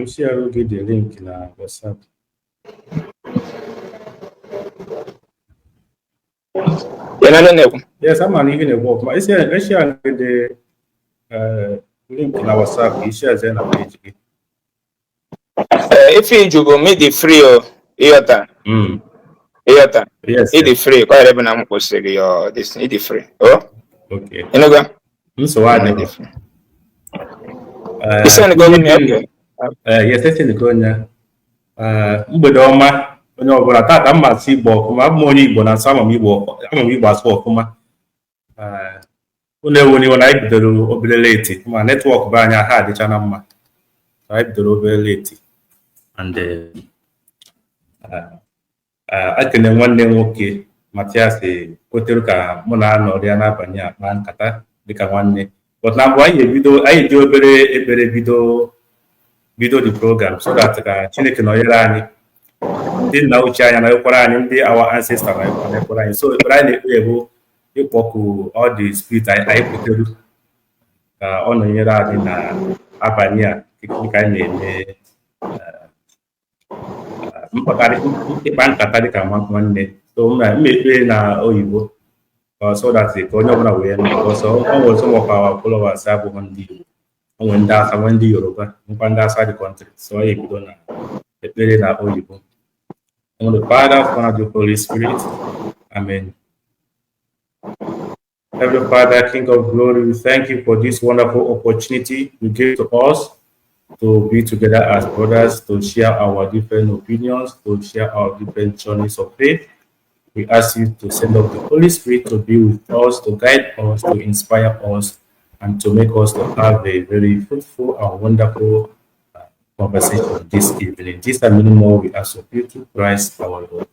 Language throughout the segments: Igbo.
m share gị the link na WhatsApp. Ị na na-ekwu? Yes, ama na ihe na-ekwu ọfụma. Esi share gị the link na WhatsApp ka i share na page gị. Ee, ife iju bụ m ịdị free o, ịghọta? Ịghọta? Yes. Ịdị free ka ọ ghara ịbụ na m kwụsịrị yo this ịdị free o. Okay. Ịnụgo? Nsogbu Ịdị adịghị. free. Isi go m okay. Yes, esi onye. Mgbede ọma onye ọbụla. Tata m asụ Igbo ọfụma. Abụ m onye Igbo na nsọ, ama m Igbo, ama m Igbo asụ ọfụma. Unu ewu n'iwe na anyị bidoro obere late, ma network be anyị ha adịcha na mma. Anyị bidoro obere late and ekene nwanne m nwoke Matias kwetere ka mụ na anọrọ ya n'abalị a kpaa nkata dịka nwanne. But na mbụ, anyị ebido, anyị ji obere ekpere bido the program so that ka Chineke nọnyere anyị, ndị nna ochie anyị nọnyekwara anyị, ndị our ancestor nọnyekwara anyị. So ekpere anyị na-ekpe bụ ịkpọku all the spirit anyị kwetere ka ọ nọnyere anyị na abalị a dịka anyị na-eme ịkpa nkata dịka nwanne. So m ekpe na oyibo so that ka onye ọbụla wee nụ, because o nwere some of our followers abụghị ndị Igbo, o nwere ndị Hausa, nwee ndị Yoruba, nwekwa ndị outside the country. So anyị ebido na ekpere na oyibo. In the Father, Son, and the Holy Spirit. Amen. Heavenly Father, King of glory, we thank you for this wonderful opportunity you give to us to be together as brothers, to share our different opinions, to share our different journeys of faith. We ask you to send up the Holy Spirit to be with us, to guide us, to inspire us, and to make us to have a very fruitful and wonderful conversation this evening. This and many more we ask of you through Christ our Lord.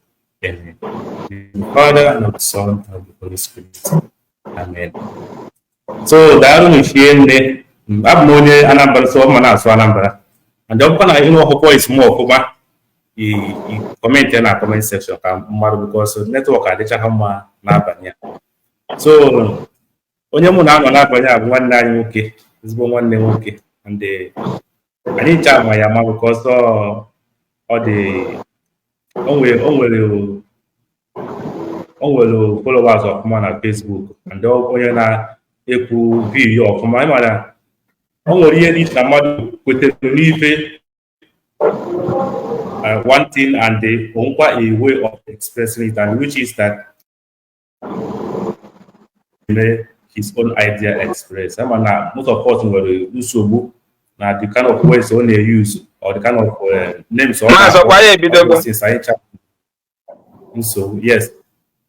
Amen. In the Father, and of the Son, and of the Holy Spirit. Amen. So, daalụ nne. Abụ m onye Anambra, so ọ ma na-asụ Anambra. And ọ bụkwa na ịnụ ọkụkọ isi m ọfụma, i comment na comment section ka mmadụ, because network adịchaghị mma n'abalị a. So onye mụ na-anọ n'abalị a bụ nwanne anyị nwoke, ezigbo nwanne nwoke, and anyị ncha ama ya ama because ọ dị o nwere followers ọfụma na Facebook and onye na-ekwu view ọfụma. Ịma na o nwere ihe dị iche na mmadụ kwetere n'ife one thing and the onwekwa a way of expressing it, and which is that his own idea express. Ama na most of us nwere nsogbu na the kind of words ọ na-use or the kind of names ọ Maazị ọkwa ya ebidogo. Nsogbu, yes.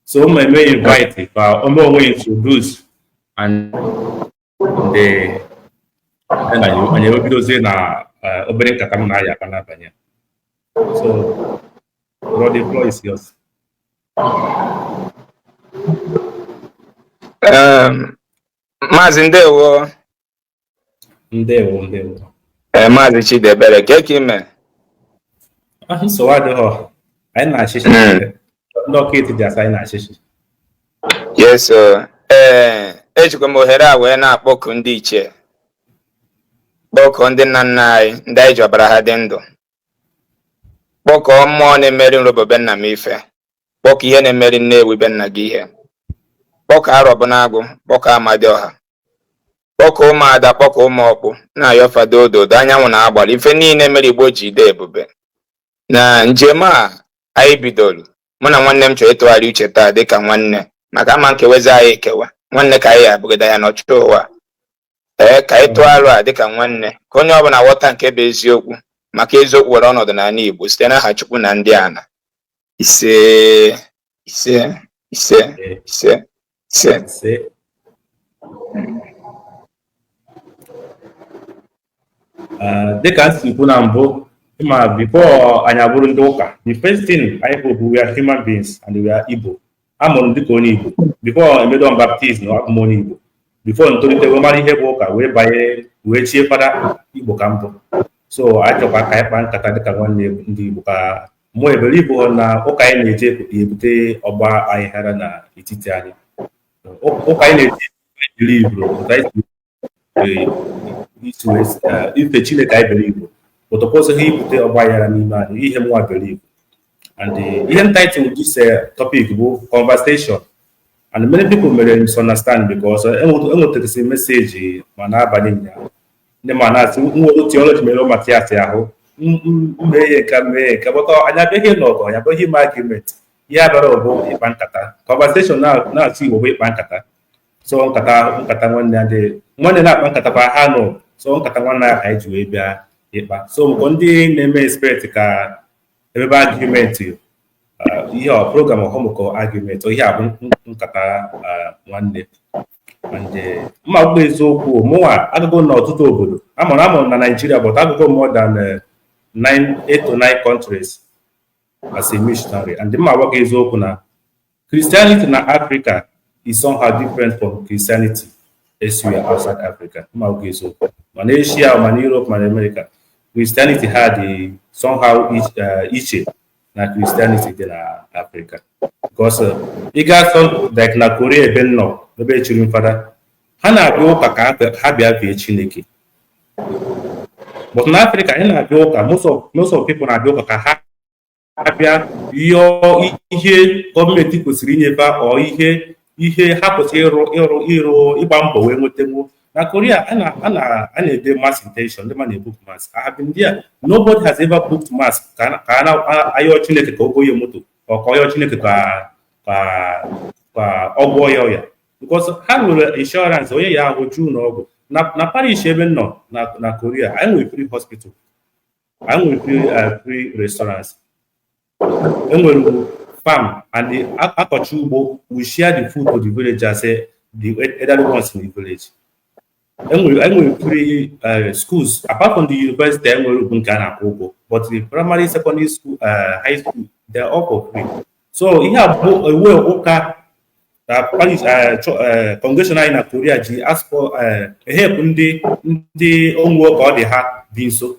So m eme invite ka o mee onwe introduce and the anyị ebidozie na obere nkata m na-aya aka n'abalị a. So bro, the floor is yours. Maazị, ndewo. Ndewo, ndewo. Ee, Maazị Chidiebere, ka ka ime? Nsogbu adịghọ, anyị na-achịchị ndị ọka etiti asa, anyị na-achịchị. Yes o. Ee, ejikwa m ohere a wee na-akpọku ndị ichie, kpọkọọ ndị nna nna anyị, ndị anyị ji ọbara ha dị ndụ, kpọkọọ mmụọ na-emeri nrobo be nna m ife, kpọkọ ihe na-emeri Nnewi be nna gị ihe, kpọkọ Arọbụnagụ, kpọkọ Amadioha, kpọkọ ụmụada, kpọkọ ụmụ ọkpụ, na-ayọ fado ododo anyanwụ na agbara ife niile mere Igbo ji dee ebube na njem a anyị bidoro. Mụ na nwanne m chọrọ ịtụgharị uche taa dịka nwanne, maka ama nkewezi anyị ekewa, nwanne ka anyị abụgide ya n'ọchịchị ụwa. Ee, ka anyị tụọ aro a dịka nwanne, ka onye ọbụla ghọta nke bụ eziokwu, maka eziokwu were ọnọdụ n'ala Igbo, site n'aha Chukwu na ndị ana. Ise, ise, ise, ise, ise. Ise. Dịka m si kwu na mbụ, ịma before anyị abụrụ ndị ụka, the first thing anyị bụ we are human beings and we are Igbo. Amụrụ m dịka onye Igbo before emedo m baptism. Abụ m onye Igbo before m tolite wee mara ihe bụ ụka, wee banye, wee chie fada. Igbo ka m bụ. So achọkwa ka anyị kpaa nkata dịka nwanne ndị Igbo, ka mụ ebere Igbo na ụka anyị na-eje ebute ọgba aghara n'etiti anyị. Ụka anyị na-eje believe otu anyị si ife Chineke anyị bere Igbo, But ọ kwesịghị ibute ọgbaghara n'ime anyị. Ihe mụnwa believe and ihe title this topic bụ conversation, and many people mere misunderstand because enwetagasị message ma n'abalị ụnyaahụ, ndị ma na-asị nwere theology mere Matias ahụ mmehie nke mmehie nke, but anyị abịaghị n'ọgụ, anyị abịaghị ime argument. Ihe abịara bụ ịkpa nkata. Conversation na-asụ Igbo bụ ịkpa nkata. So nkata nwanne adị nwanne na-akpa nkata kwa ha nọ. So nkata nwanne ya ka anyị ji wee bịa ịkpa. So mgbe ndị na-eme expect ka emebe argument, ihe ọ program ọhụmụkọ argument, ihe a bụ nkata nwanne. And mma akwụkwọ eziokwu, mụnwa agụgụ n'ọtụtụ obodo amụrụ na Nigeria, but agụgụ more than nine, eight to nine countries as a missionary, and mma agwa gị eziokwu na Christianity na Africa is somehow different from Christianity elsewhere outside Africa. Mma agwa gị eziokwu, ma na Asia, ma na Europe, ma na America, Christianity ha dị somehow iche na Christianity dị na Africa, because ị gaa like na Korea, ebe m nọ, ebe echiri m fada, ha na-abịa ụka ka ha bịa fee Chineke. But na Africa, anyị na-abịa ụka, most of people na-abịa ụka ka ha bịa yọọ ihe gọọmenti kwesịrị inyefe ọ ihe ha kwesịrị ịrụ ịgba mbọ wee nwetanwu. Na Korea, a na-ede mass intention, ndị ma na-ebook mass. I have been there. Nobody has ever booked mass ka a na-ayọ Chineke ka o goye moto ọ ka ọ yọọ Chineke ka ọ gwọọ ya ọya, because ha nwere insurance onye ya ahụ juu na ọgwụ. Na parish ebe m nọ na Korea, anyị nwere free hospital, anyị nwere free restaurants, enwere farm and the akọcha ugbo, we share the food to the villagers, the elderly ones in the village. Enwere free schools apart from the university. Enwere bụ nke a na-akwụ ụgwọ, but the primary, secondary school, high school, they are all for free. So ihe a bụ ewe ụka na parish congregation anyị na Korea ji ask for ehepụ ndị onwe ka ọ dị ha dị nso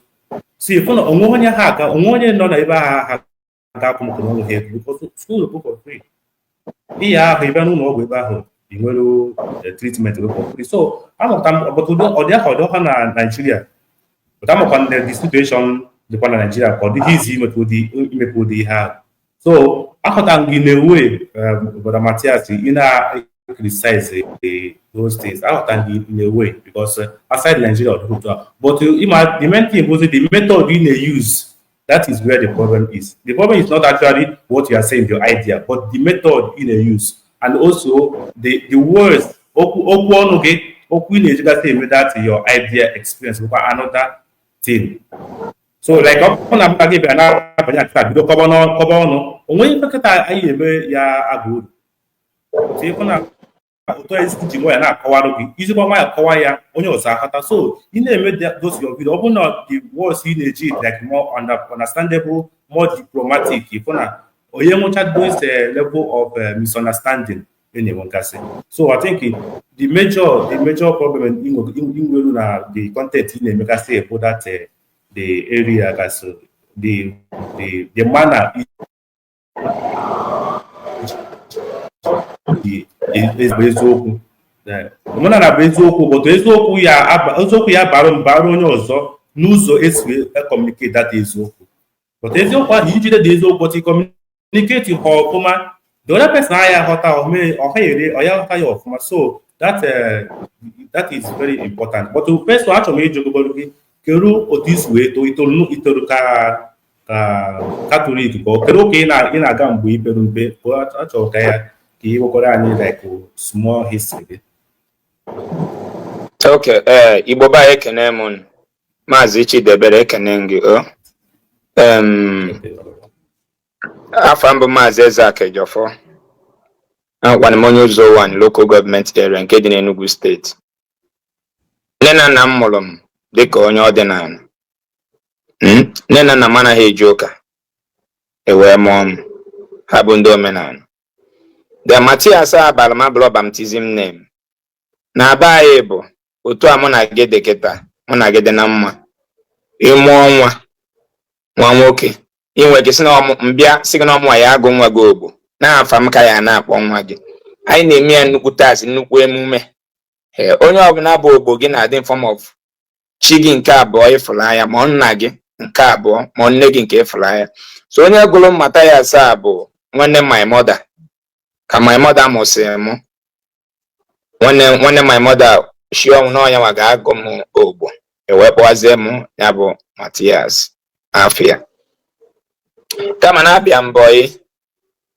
si fụ na onwe onye ha aga, onwe onye nọ na ebe ha ha ga-akwụ maka n'ụlọ ha ego, because school bụ for free. Ihe ahụ ị bịa n'ụlọ ọgwụ ebe ahụ, ị nwere treatment bụ for free. So amụta m ọbụtụ ọ dị ahụ ọ dị ọha na Nigeria, but amakwa na the situation dịkwa na Nigeria ka ọ dịghị izi imepe ụdị ihe ahụ. So aghọtara m gị na ewe, Brother Matias, ị na-criticize those things. Aghọtara m gị in a way because outside Nigeria ọ dịghị otu a, but ịma the main thing bụ the method ị na-use. That is where the problem is. The problem is not actually what you are saying, your idea, but the method ị na-use and also the words, okwu ọnụ gị, okwu ị na-ejigasị eme that your idea experience bụkwa another thing. So like ọ bụrụ na mba gị bịara n'abalị a bido kọba ọnụ onwe ife kịta anyị eme ya abụ uru. Otu ịfụ na ụtọ esi ji nwayọ na-akọwarụ gị, ijikwa nwayọ kọwa ya, onye ọzọ aghọta. So ị na-eme those your video, ọ bụrụ na the words ị na-eji like more understandable, more diplomatic, ịfụ na onye nwụcha those level of misunderstanding na-enwegasị. So I think the major problem inweru na the content ị na-emegasị bụ that the area gasị, the manner ezigbo eziokwu omenala bụ eziokwu, but eziokwu ya bara mbara onye ọzọ n'ụzọ esi communicate that eziokwu. But eziokwu ahụ ijide dị eziokwu, but communicate ha ọfụma, the other person anya aghọta ọha ere ọya ghọta ya ọfụma. So that is very important. But first one, achọrọ m ịjụ gị, kedu otu isi wee too? Itoru ka Katọlik ka ọ kedu ka ị na-aga mgbe i pere mpe? Achọrọ ka ya ka ị nwekwara anyị like small history gị. Ok, ee, Igbo be anyị, ekene m unu. Maazị Chidebere, ekene m gị o. Afọ mbụ Maazị Ezeak Ejiofor, akwana m onye ụzọ one local government area nke dị n'Enugu Steeti. Nne na nna m mụrụ m dịka onye ọdịnala. Nne na nna m anaghị eji ụka ewee mụọ m, ha bụ ndị omenala. The Matias abara m abụrụ baptism name. Na be anyị bụ otu a mụ na gị dị kịta, mụ na gị dị na mma. Ịmụọ nwa nwoke, inwe gị sị na mbịa sị gị na ọmụnwa ya agụ nwa gị ogbo na-afa m ka ya na-akpọ nwa gị. Anyị na-eme ya nnukwu taasị, nnukwu emume. Ee, onye ọbụla bụ ogbo gị na-adị in form of chi gị nke abụọ ịfụrụ anya ma ọ nna gị. Nke abụọ, ma nne gị nke ịfụrụ anya. So onye gụrụ m Mathias a bụ nwanne my mother. Ka my mother mụsịrị mụ, nwanne nwanne my mother shi ọnwụ n'ọnya nwa ga-agụ m Ogbo, ewee kpọwazie m ya bụ Mathias afịa. Kama na-abịa mbọyị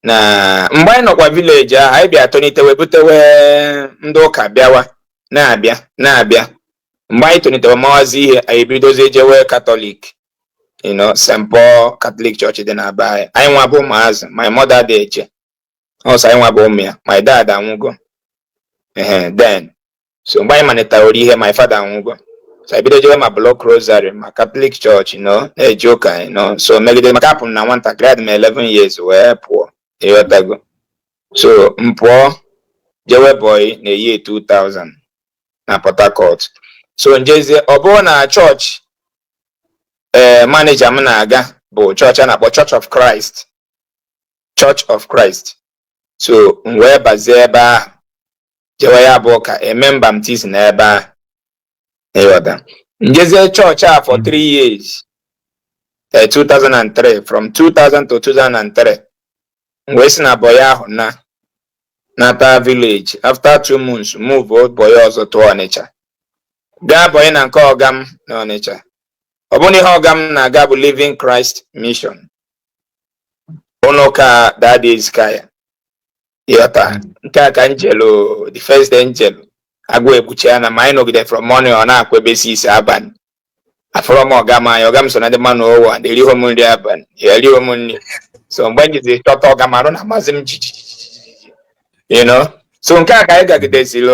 na mgbe anyị nọkwa village ahụ, anyị bịa tonite wee butewe ndị ụka, bịawa na-abịa na-abịa. Mgbe anyị tonitewe mawazi ihe, anyị ebidozie jewe Catholic, St. Paul Catholic Church dị na be anyị. Anyị nwa bụ ụmụazị my mother dị eche ọsọ, anyị nwa bụ ụmụ ya. My dad anwụgo. Ehe, then so mgbe anyị malitere ihe, my father anwụgo, so anyị bido jewe ma block rosary, ma Catholic Church, na-eje ụka, so megide maka apụ m na nwatakịrị, adị m 11 years wee pụọ, ịghọtago? So m pụọ jewe boy na year 2000 na Port Harcourt. So njezie, ọ bụrụ na chọọchị ee manager m na-aga bụ chọọchị a na-akpọ Church of Christ, Church of Christ. So m wee bazie ebe ahụ jewe ya bụ ụka, eme m baptism n'ebe ahụ, ịghọta? Njezie chọọchị a for 3 years, 2003, from 2000 to 2003. M wee si na boy ahụ na nata village. After 2 months, move boy ọzọ to Ọnịcha, gaa boy na nke ọga m na Ọnịcha. Ọ bụrụ na ihe ọga m na-aga bụ Living Christ Mission, ụlọ ụka Daddy Ezikaya, ịghọta? Nke a ka njelu the first day njelu, agụ ekpuchi ya na ma anyị nọgide from morning, ọ na-akwa ebe 6 abalị. Afọrọ m ọga m anya. Ọga m so na ndị mmanụ ụwa na erighọ m nri abalị ya, erighọ m nri. So mgbe m jizi chọta ọga m, arụ na amasị m jijiji. So nke a ka anyị gagideziri.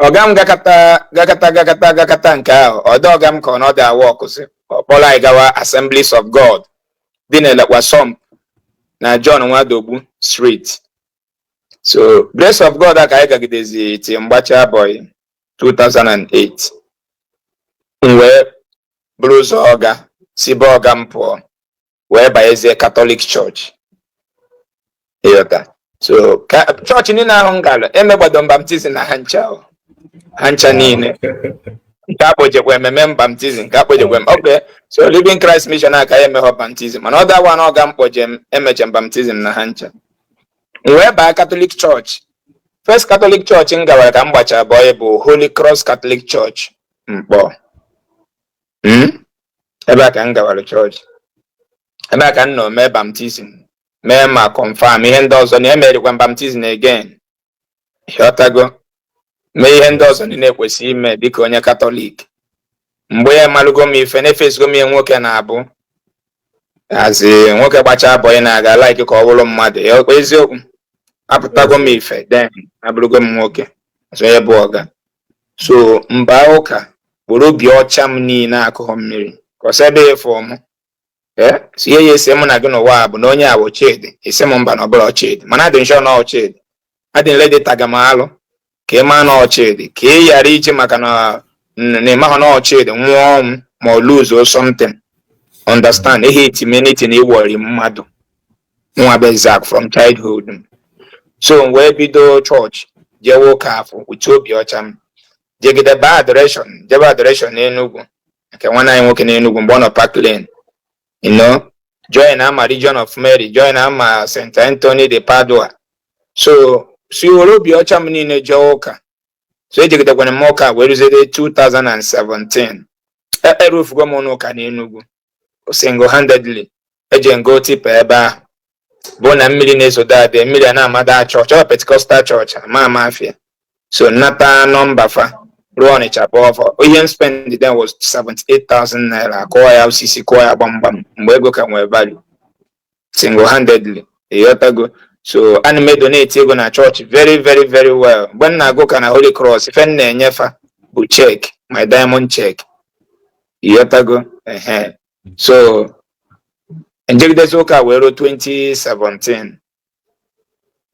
Ọga m gakata gakata gakata gakata nke ahụ, ọdọ ọga m ka ọ nọdụ awa ọkụsị, ọ kpọrọ anyị gawa Assemblies of God dị na Elekwa Sọmp na John Nwadogbu Street. So grace of God a ka anyị gagidezi ti mgbacha boy 2008, m wee buru ụzọ ọga si be ọga m pụọ wee banyezie Catholic Church, ịghọta? So ka chọọchị niile ahụ m gara, emegbado m baptism na ha ncha o. Ha ncha niile nke akpọjekwa ememe m baptism, nke akpọjekwa m. Okay, so Living Christ Mission a ka ya emeghọ baptism, mana ọ dawa na ọga m kpọje m emeche m baptism na ha ncha. M wee baa Catholic Church. First Catholic Church m gawara ka m gbacha boy bụ Holy Cross Catholic Church, Mkpọ. Ebe a ka m gawara chọọchị, ebe a ka m nọ mee baptism, mee ma confirm ihe ndị ọzọ na emerikwa m baptism again, ịghọtago? Mee ihe ndị ọzọ niile ekwesịghị ime dịka onye Katọlik. Mgbe ya emalụgo m ife na-efesigo m ihe nwoke na-abụ azi nwoke gbachaa boy na-aga like ka ọ bụrụ mmadụ ya eziokwu, apụtago m ife, then abụrụgo m nwoke ọzọ onye bụ ọga. So mba ụka were obi ọcha m niile akụghọ mmiri ka ọsọ ebe ịfụ m. Ee, so ihe ya ese mụ na gị n'ụwa a bụ na onye a bụ Chidi, esi m mba na ọbụla Chidi, mana adị nshọ na ọ Chidi adị nledi taga m alụ ka ị maa na ọ Chidi, ka ị ghara iji maka na na ịmahụ na ọ Chidi nwụọ ọnwụ ma ọ lose something. Understand? Ihe eti anything iwori mmadụ nwa bụ Zach from childhood m. So m wee bido chọọchị, jewe ụka afọ with obi ọcha m, jegide baa adoration, jebe adoration n'Enugu nke nwanne anyị nwoke n'Enugu mgbe ọ nọ Park Lane, join ama Legion of Mary, join ama St. Anthony de Padua. So si were obi ọcha m niile jee ụka. So ejegidekwana m ụka wee ruzide 2017. Erufugo m n'ụka n'Enugu single handedly. Eje ngo tipa ebe ahụ bụ na mmiri na-ezodo adị, mmiri a na-amada chọọchị ọ Pentecostal chọọchị ama ama afịa. So nnata nọmba fa ruo Ọnịcha kpọọ fa. Ihe m spend then was 78,000 naira. Kụọ ya osisi, kụọ ya gbamgbam mgbe ego ka nwee value, single handedly, ịghọtago? So ana m donate ego na chọọchị very very very well. Mgbe m na-agụ ka na Holy Cross, ife m na-enyefa bụ check, my diamond check, ịghọtago? Ehe, so njegidezi ụka wee ruo 2017,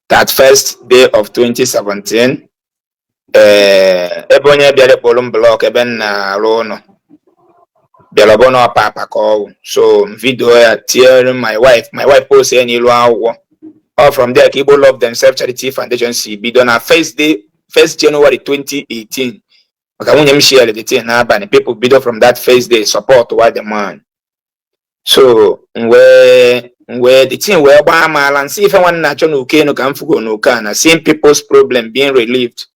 that first day of 2017, ee, ebe onye bịara kpụrụ m block ebe m na-arụ ụlọ bịara ọbụ na ọpa apa ka ọwụ. So m video ya tinyere my wife, my wife post ya n'ilu akwụkwọ. All from there ka Igbo Love Themselves Charity Foundation si bido na first day, 1st January 2018. Maka nwunye m share the thing n'abalị, people bido from that first day support wa the man. So m wee the thing wee gbaa m ala nsị ife nwanne na-achọ n'uko enu ka m fugo n'uko a na seeing people's problem being relieved.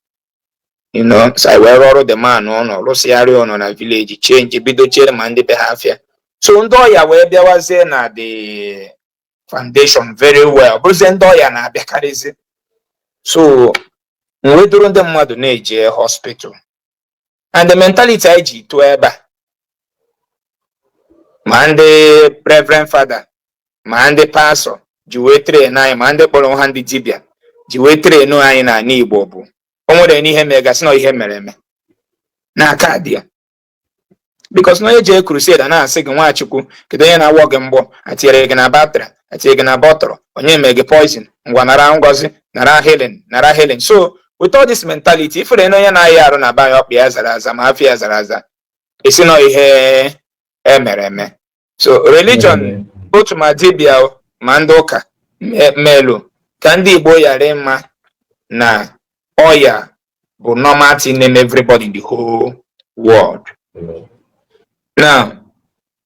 So I wee rụọ ọrụ the man ụlọ, rụsịgharị ụlọ na village, change, bido chere ma ndị be ha afịa. So ndị ọya wee bịawazie na the foundation very well, bụrụzie ndị ọya na-abịakarịzi. So m wee duru ndị mmadụ na-eje hospital, and the mentality anyị ji tụọ ebe a, ma ndị reverend father ma ndị pastor ji wee train anyị, ma ndị kpọrọ ha ndị dibịa ji wee train anyị n'ala Igbo, bụ o nwere n'ihe megasị na ihe mere eme n'aka dị ya, because na onye jee crusade a na-asị gị, "Nwachukwu, kedu onye na-awọ gị mgbọ? Atinyere gị na batrị, atinyere gị na bọtụlụ, onye mee gị poison? Ngwa, nara ngọzi, nara healing, nara healing." So with all this mentality, ifere na onye na-aya arụ na be anyị, ọkpa ya zara aza ma afọ ya zara aza, esi na ihe emere eme. So religion otu, ma dibịa o, ma ndị ụka melụ ka ndị Igbo ghara ịma na ọya bụ normal thing na everybody in the whole world. Now,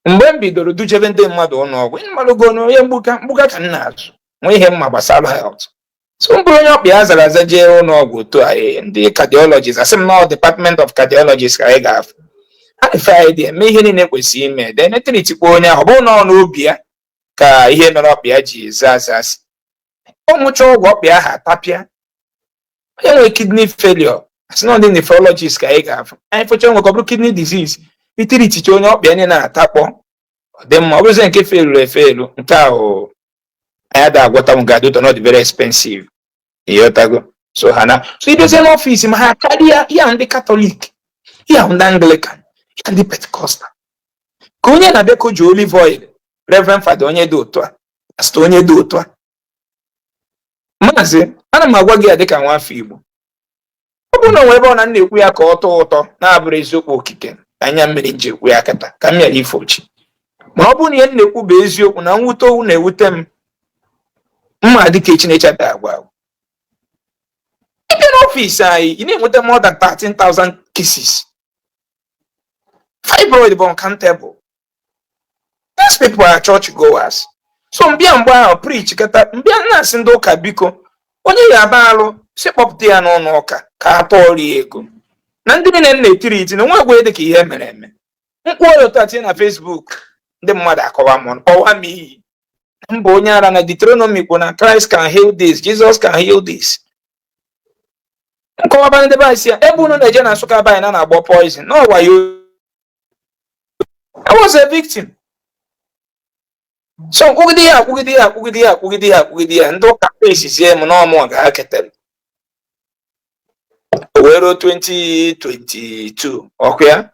mgbe m bidoro dujebe ndị mmadụ ụlọ ọgwụ, mmalụgo na onye mgbuka mgbuka ka m na-azụ nwee ihe mma gbasara health. So m bụrụ onye ọkpa ya zara aza jee ụlọ ọgwụ otu a, ndị cardiologist asị m na department of cardiologist ka anyị ga-afụ ha efe anyị dị eme ihe niile kwesịrị ime, then etiritikwa onye ahụ. Ọ bụrụ na ọ n'obi ya ka ihe mere ọkpa ya ji zaa aza asị, ọ ṅụcha ọgwụ, ọkpa ya ha atapịa. Onye nwere kidney failure, asị na ndị nephrologist ka anyị ga-afụ. Anyị fụcha nwe ka ọ bụrụ kidney disease, itiriticha onye ọkpa ya niile na-atakpọ, ọ dị mma. Ọ bụrụzie nke feluru efelu, nke ahụ anyị ada agwọta m, ga-adị ụtọ na ọ dị very expensive, ịghọtago? So ha na so idozie n'ọfịs ma ha karịa ya, ndị Katọlik ya, ndị Anglican ya, ndị Pentecostal, ka onye na-abịa ka o ji olive oil, reverend father onye dị otu a, pastor onye dị otu a. Maazị, ana m agwa gị ya dịka nwafọ Igbo, ọ bụrụ na onwe ebe ọ na m na-ekwu ya ka ọ tọọ ụtọ na-abụrụ eziokwu, okike anya mmiri ji ekwu ya kịta ka m yara ifo chi. Ma ọ bụrụ na ihe m na-ekwu bụ eziokwu na mwute owu na-ewute m mma, dịka Chineke ada agwa agwa. Ịbịa n'ọfịs anyị, ị na-enweta more than 13,000 cases. Fibroid bụ uncountable. These people are church goers. So mbịa mgbe ahụ preach kata mbịa na-asị ndị ụka, biko, onye ya aba alụ si kpọpụta ya n'ụlọ ụka ka a tụọ rie ego na ndị niile m na-etiri iti na nwa egwe dị ka ihe mere eme. Mkpụ otu a tinye na Facebook, ndị mmadụ akọwa m ọnụ, kpọwa m iyi mba, onye ara, na Deuteronomy kwụ na Christ can heal this, Jesus can heal this. Nkọwaba ndị be anyị si ya ebe unu na-eje na Nsụka be anyị na na-agbọ poison na ọwayo. I was a victim. So nkwugide ya, akwugide ya, akwugide ya, akwugide ya, akwugide ya, ndị ụka esizie m na ọmụ ga-aketara. O wee ruo 2022, ọkụ ya.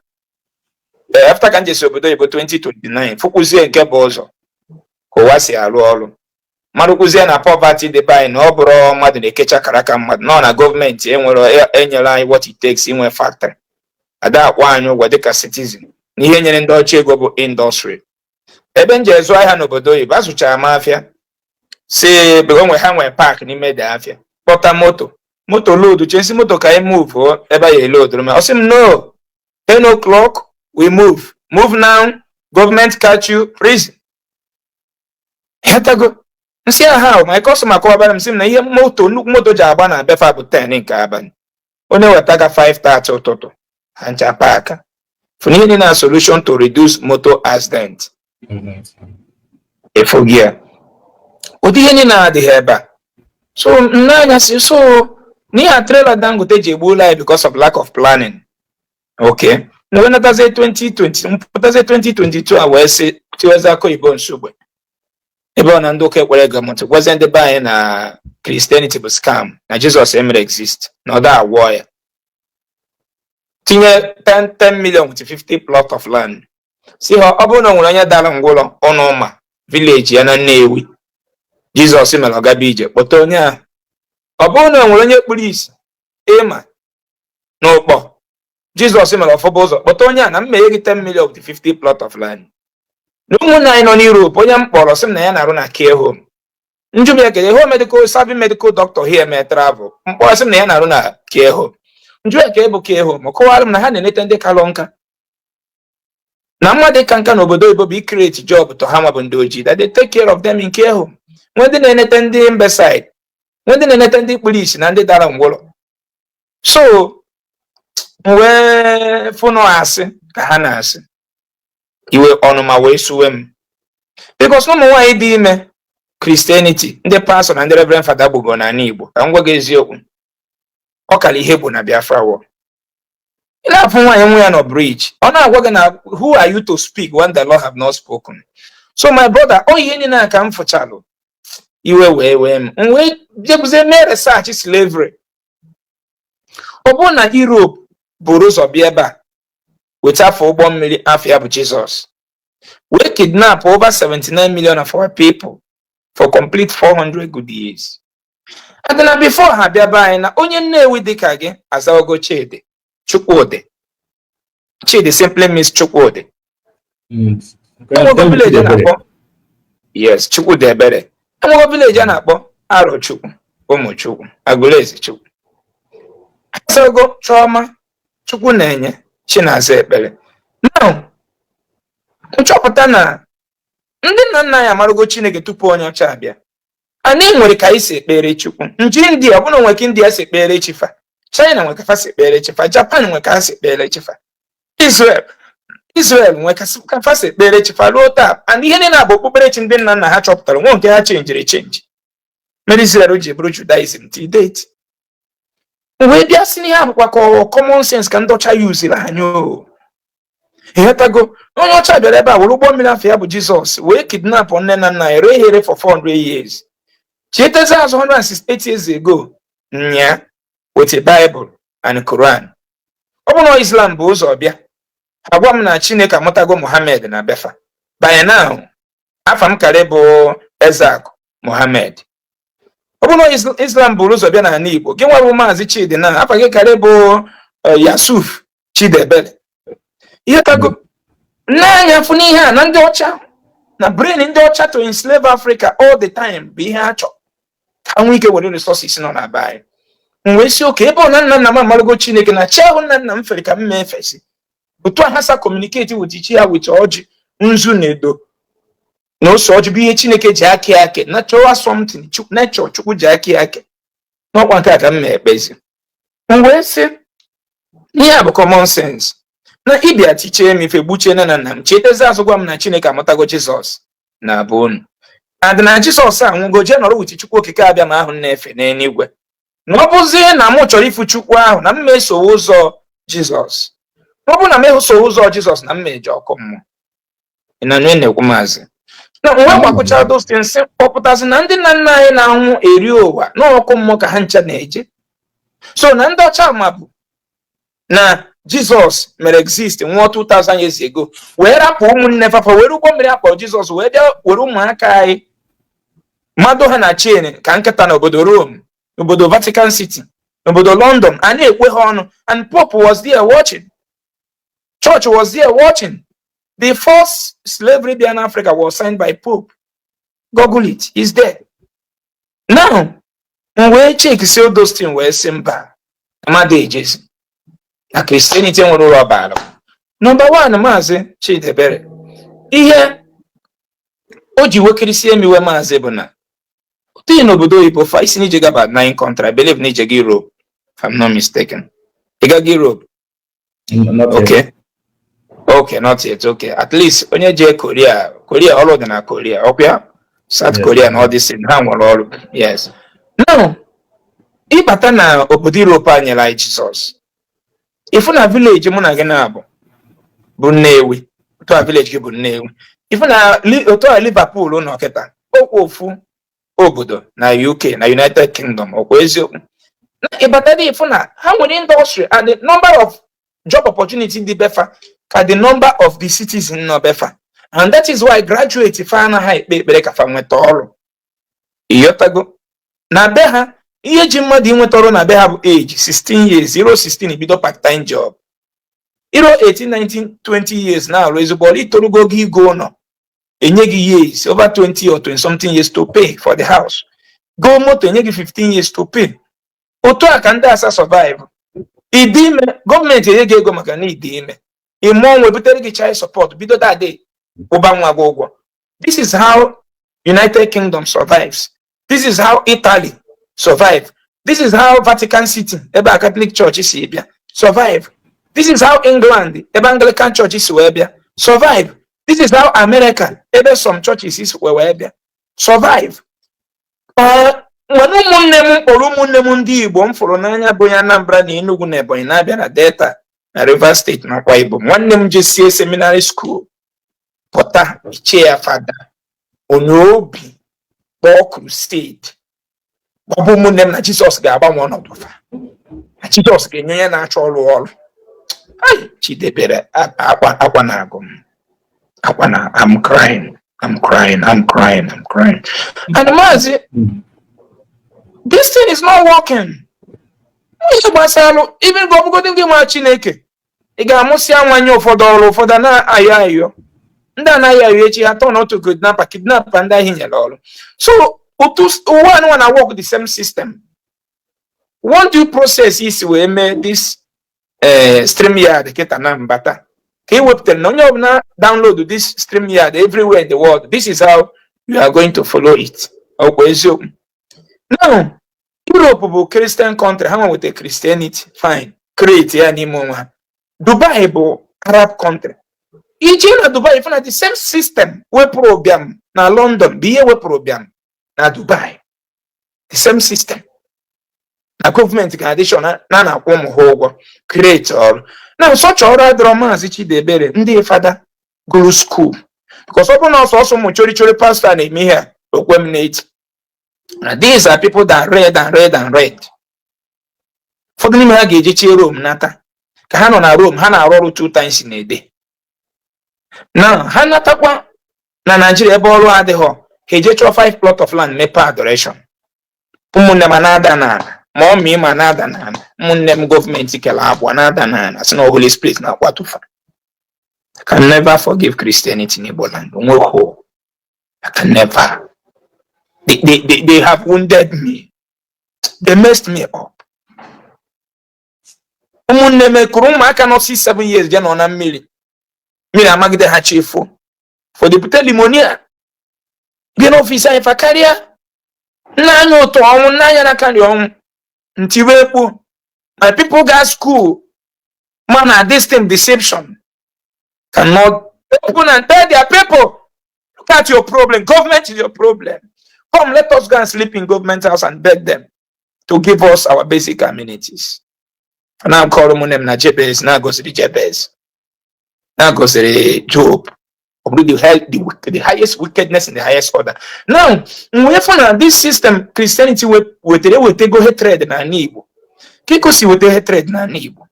Ee, after ka m jesi obodo oyibo 2029, fụkwuzie nke bụ ụzọ ka ụwa si arụ ọrụ, mmadụ kwuzie na poverty dị be anyị, na ọ bụrụ mmadụ na-ekecha karaka mmadụ nọ na gọọmenti enwere enyere anyị what it takes inwe factory, ada akwụ anyị ụgwọ dịka citizen, na ihe nyere ndị ọcha ego bụ industry. Ebe m ji ezu ahịa n'obodo oyibo, azụchara m afịa si ebe onwe ha nwee park n'ime dị afịa, kpọta moto, moto load chesi moto ka anyị move ebe ya eloduru ma ọ sị m, "No, 10 o'clock we move, move now, government catch you, prison." Hetago nsị ahụ, my customer kọwabara m sị m na ihe moto, nnukwu moto ji agba na befa bụ 10 nke abalị, onye wetaga 5:30 ụtụtụ, ha ncha park fụ ihe niile na solution to reduce motor accident. Efogi ya, ụdị ihe niile adịghị ebe a. So nne si so n'ihe a trailer Dangote ji egbuola anyị because of lack of planning. Okay, na wee natazie 2020, mpụtazie 2022 a, wee sị tiwezi aka oyibo nsogbe ebe ọ na ndị ụka ekwere gọọmenti gwazie ndị be anyị na Christianity bụ scam, na Jizọs emere exist, na ọ da agwọ ya, tinye 10 10 million with 50 plot of land, si ha ọ bụrụ na o nwere onye dara ngwụrọ ụnụ ma village ya na Nnewi Jizọs mere ọgaba ije, kpọta onye ahụ. Ọ bụrụ na o nwere onye kpuru isi ịma n'ụkpọ Jizọs mere ọfọba ụzọ, kpọta onye a na mmeghe gị 10 million with 50 plot of land. Na ụmụnne anyị nọ n'Europe, onye m kpọrọ sị m na ya na-arụ na care home, njụ m ya kedu home medical serving medical doctor here mee travel, mkpọrọ sị m na ya na-arụ na care home. Njụ ya ka ịbụ care home, ọ kọwara m na ha na-enete ndị kalụ nka, na mmadụ ka nka n'obodo oyibo bụ create job to ha nwa bụ ndị ojii, that they take care of them in care home. Nwee ndị na-enete ndị imbecile, nwee ndị na-enete ndị kpuru isi na ndị dara ngwụrọ. So m wee fụnụ asị ka ha na-asị, iwe ọnụma wee suwe m, because na ụmụ nwaanyị dị ime, Christianity, ndị pastọ na ndị reverend fada gbugo n'ala Igbo. Ka m gwa gị eziokwu, ọ kara ihe bụ na Biafra war. Ị na-afụ nwaanyị nwa ya nọ bridge, ọ na-agwa gị na who are you to speak when the Lord have not spoken? So my brother, ọ ihe niile a ka m fụchalụ, iwe wee wee m. M wee jebuzie mee research slavery. Ọ bụrụ na Europe buru ụzọ bịa ebe a, weta afọ ụgbọ mmiri afọ ya bụ Jizọs, wee kidnap over 79 million of our people for complete 400 good years, and na before ha bịa be anyị, na onye Nnewi dịka gị azawago Chidi Chukwudi. Chidi simply means Chukwudi. Enwego village a na-akpọ, yes, Chukwudi Ebere. Enwego village a na-akpọ Arochukwu, Ụmụchukwu, Agụleze Chukwu. Azago Chioma, Chukwu na-enye, Chinaza Ekpere. Now nchọpụta na ndị nna nna anyị amarago Chineke tupu onye ọcha abịa. Anyị nwere ka anyị si ekpere Chukwu. Nji India, ọbụna nwe ka India si ekpere chifa, China nwe ka fa si ekpere chifa, Japan nwe ka ha si ekpere chifa, Israel nwe ka fa si ekpere chifa ruo taa. And ihe niile bụ okpukperechi ndị nna nna ha chọpụtara, nwe nke ha chenjiri echenji mere Israel ji bụrụ Judaism till date. Wee bịa sị n'ihe abụkwa ka ọ common sense ka ndị ọcha yuziri anyị. O ịghọtago, onye ọcha bịara ebe a were ụgbọ mmiri afọ ya bụ Jizọs wee kidnap nne na nna ya, ree ya ere for 400 years. Chetezi azụ 168 years ago nya with a Bible and Quran. Ọ bụrụ na Islam bụ ụzọ bịa, agwa m na Chineke amụtago Muhammad na befa, by now afa m karị bụ Ezeakụ Muhammad. Ọ bụrụ na Islam bụrụ ụzọ bịa n'ala Igbo, gị nwa bụ Maazị Chidi, na afa gị karị bụ Yasuf Chidebere. Ihe tago n'anya fụ n'ihe a na ndị ọcha na brain ndị ọcha to enslave Africa all the time bụ ihe ha chọrọ, ka ha nwee ike were resources nọ na be anyị. M wee si oke ebe ọ na nna nna m amarago Chineke na chi ahụ nna nna m fere ka m mee efesi otu a ha sa communicate with chi ya with ọjị, nzu na edo na ose ọjị, bụ ihe Chineke ji aka ya ake, natural something, nature Chukwu ji aka ya ake n'ọkwa nke a ka m na-ekpezi. M wee sị ihe a bụ common sense na ịbịa tichee m ife, gbuchie nne na nna m, chetezi azụ gwa m na Chineke amụtago Jizọs na bụ unu, and na Jizọs anwụgo, jee nọrọ with Chukwu Okike abịa ma ahụ na-efe n'eluigwe, na ọ bụzie na mụ chọrọ ifu Chukwu ahụ, na m esowe ụzọ Jizọs. Na ọ bụ na m esowe ụzọ Jizọs, na m eje ọkụ mmụọ. Ị na na-ekwu, maazị, na mgbe gbakọchara those things, kpọpụtasị na ndị nna nna anyị na-anwụ eri ụwa n'ọkụ mmụọ ka ha ncha na-eje. So na ndị ọcha ma bụ na Jizọs mere exist, nwụọ 2000 years ago, wee rapụ ụmụnne fafa, were ụgbọ mmiri akpọrọ Jizọs wee bịa were ụmụaka anyị mmadụ ha na chain ka nkịta n'obodo Rome, n'obodo Vatican City, n'obodo London, a na-ekwe ha ọnụ. And Pope was there watching, church was there watching. The first slavery bịa n'Africa was signed by Pope. Google it, is there. Now m wee check si all those things, wee sị mba, mmadụ ejezi na Christianity nwere ụlọ ọbara. Number one, Maazị Chidebere, ihe o ji wekirisie m iwe, maazị, bụ na otu n'obodo oyibo fa isi n'ije gaba nine country. I believe n'ije gị Europe, if I'm not mistaken. Ị gaghị Europe? Not yet. Okay, not yet. Okay, at least onye jee Korea. Korea, ọrụ dị na Korea, ọkwa South Yes. Korea na all this thing, ha nwere ọrụ. Yes. Now ịbata na obodo Europe a nyere anyị Jizọs, ịfụ na village mụ na gị na-abụ bụ Nnewi, otu a village gị bụ Nnewi, ịfụ na otu a Liverpool nọ kịta, okwu ofu obodo na UK, na United Kingdom, ọkwa eziokwu na ịbata dị, ịfụ na ha nwere industry and the number of job opportunity dị befa ka the number of the citizen nọ befa. And that is why graduate fa anaghị ekpe ekpere ka fa nweta ọrụ. Ịghọtago, na be ha, ihe ji mmadụ inweta ọrụ na be ha bụ age 16 years, 0 16 bido part time job, iro 18, 19, 20 years na-arụ ezigbo ọrụ, itorugo ogo igo ụlọ, enye gị years over 20 or 20 something years to pay for the house. Go moto, enye gị 15 years to pay. Otu a ka ndị asa survive. Ịdị ime, gọọmenti enye gị ego maka na ịdị ime. Ị mụọ nwa, ebutere gị child support, bido that day kwụba nwa gị ụgwọ. This is how United Kingdom survives. This is how Italy survive. This is how Vatican City, ebe a Catholic Church si bịa, survive. This is how England, ebe Anglican Church si wee bịa, survive. This is how America, ebe some churches si wee bịa, survive. Mana ụmụnne m kpọrọ ụmụnne m ndị Igbo m fụrụ n'anya bụ onye Anambra na Enugu na Ebonyi na-abịa na Delta na Rivers State na Akwa Ibom. Nwanne m jesie seminary school pụta, ichie ya fada, onye obi kpọọ crusade. Ọ bụ ụmụnne m na Jizọs ga-agbanwe ọnọdụ fa, na Jizọs ga-enye onye na-achọ ọrụ ọrụ. Ai, Chidebere, akwa akwa na-agụ m akwa na I'm crying, I'm crying, I'm crying, I'm crying. And Maazị, this thing is not working. Ihe gbasara even gị, ọbụgodị gị nwa Chineke, ị ga-amụsị nwanye ụfọdụ ọrụ, ụfọdụ na-ayọ ayọ, ndị anaghị ayọ, echi ha turn to kidnapper, kidnapper ndị ahụ nyere ọrụ. So otu ụwa anụnwa na work, the same system. One due process isi wee mee this StreamYard kịta na mbata ka ị wepụtara na onye ọbụla download this StreamYard everywhere in the world, this is how you are going to follow it. Ọkwa eziokwu? Now, Europe bụ Christian country, ha nweta Christianity fine, create ya n'ime onwe ha. Dubai bụ Arab country. Ije na Dubai, ife na the same system wepụrụ ụbịam na London bụ ihe wepụrụ ụbịam na Dubai. The same system na gọọmenti ga-adị sure na na-akwụ ụmụ ha ụgwọ, create ọrụ na nsọcha ọrụ adịrọ. Maazị Chidiebere, ndị fada gụrụ school, because ọ bụrụ na ọsọsọ ụmụ chori chori pastọ na-eme ihe a, okwe m na-eti na these are people that read and read and read. Ụfọdụ n'ime ha ga-eje chie Rome nata. Ka ha nọ na Rome, ha na-arụ ọrụ two times in a day. Na ha natakwa na Nigeria, ebe ọrụ adịghọ, ha eje chọọ five plot of land, mepee adoration. Ụmụnne m na-ada n'ala, ma ọ mị ma na-ada n'ala. Ụmụnne m, gọọmenti kele abụọ na-ada n'ala, si na Holy Spirit na-akwatufa. I can never forgive Christianity in Igbo land. Onweghị. I can never. They have wounded me. They messed me up. Ụmụnne m kụrụ ụmụaka nọ 6 7 years je nọ na mmiri, mmiri amagide ha chefuo, ụfọdụ bute pneumonia bịa n'ọfịs anyị. Fa karịa nna anya ụtọ ọnwụ, nna anya na karịa ọnwụ ntiwe ekpu. My people got school, mana this thing, deception, cannot open and tell their people, "Look at your problem. Government is your problem. Come, let us go and sleep in government house and beg them to give us our basic amenities." Na akọrọ ụmụnne m na Jabez na-agọziri Jabez, na-agọziri Job, ọ bụrụ the highest wickedness in the highest order. Now, wee fụ na this system Christianity wetara ewetego hatred n'ala Igbo. Ka iko si weta hatred n'ala Igbo,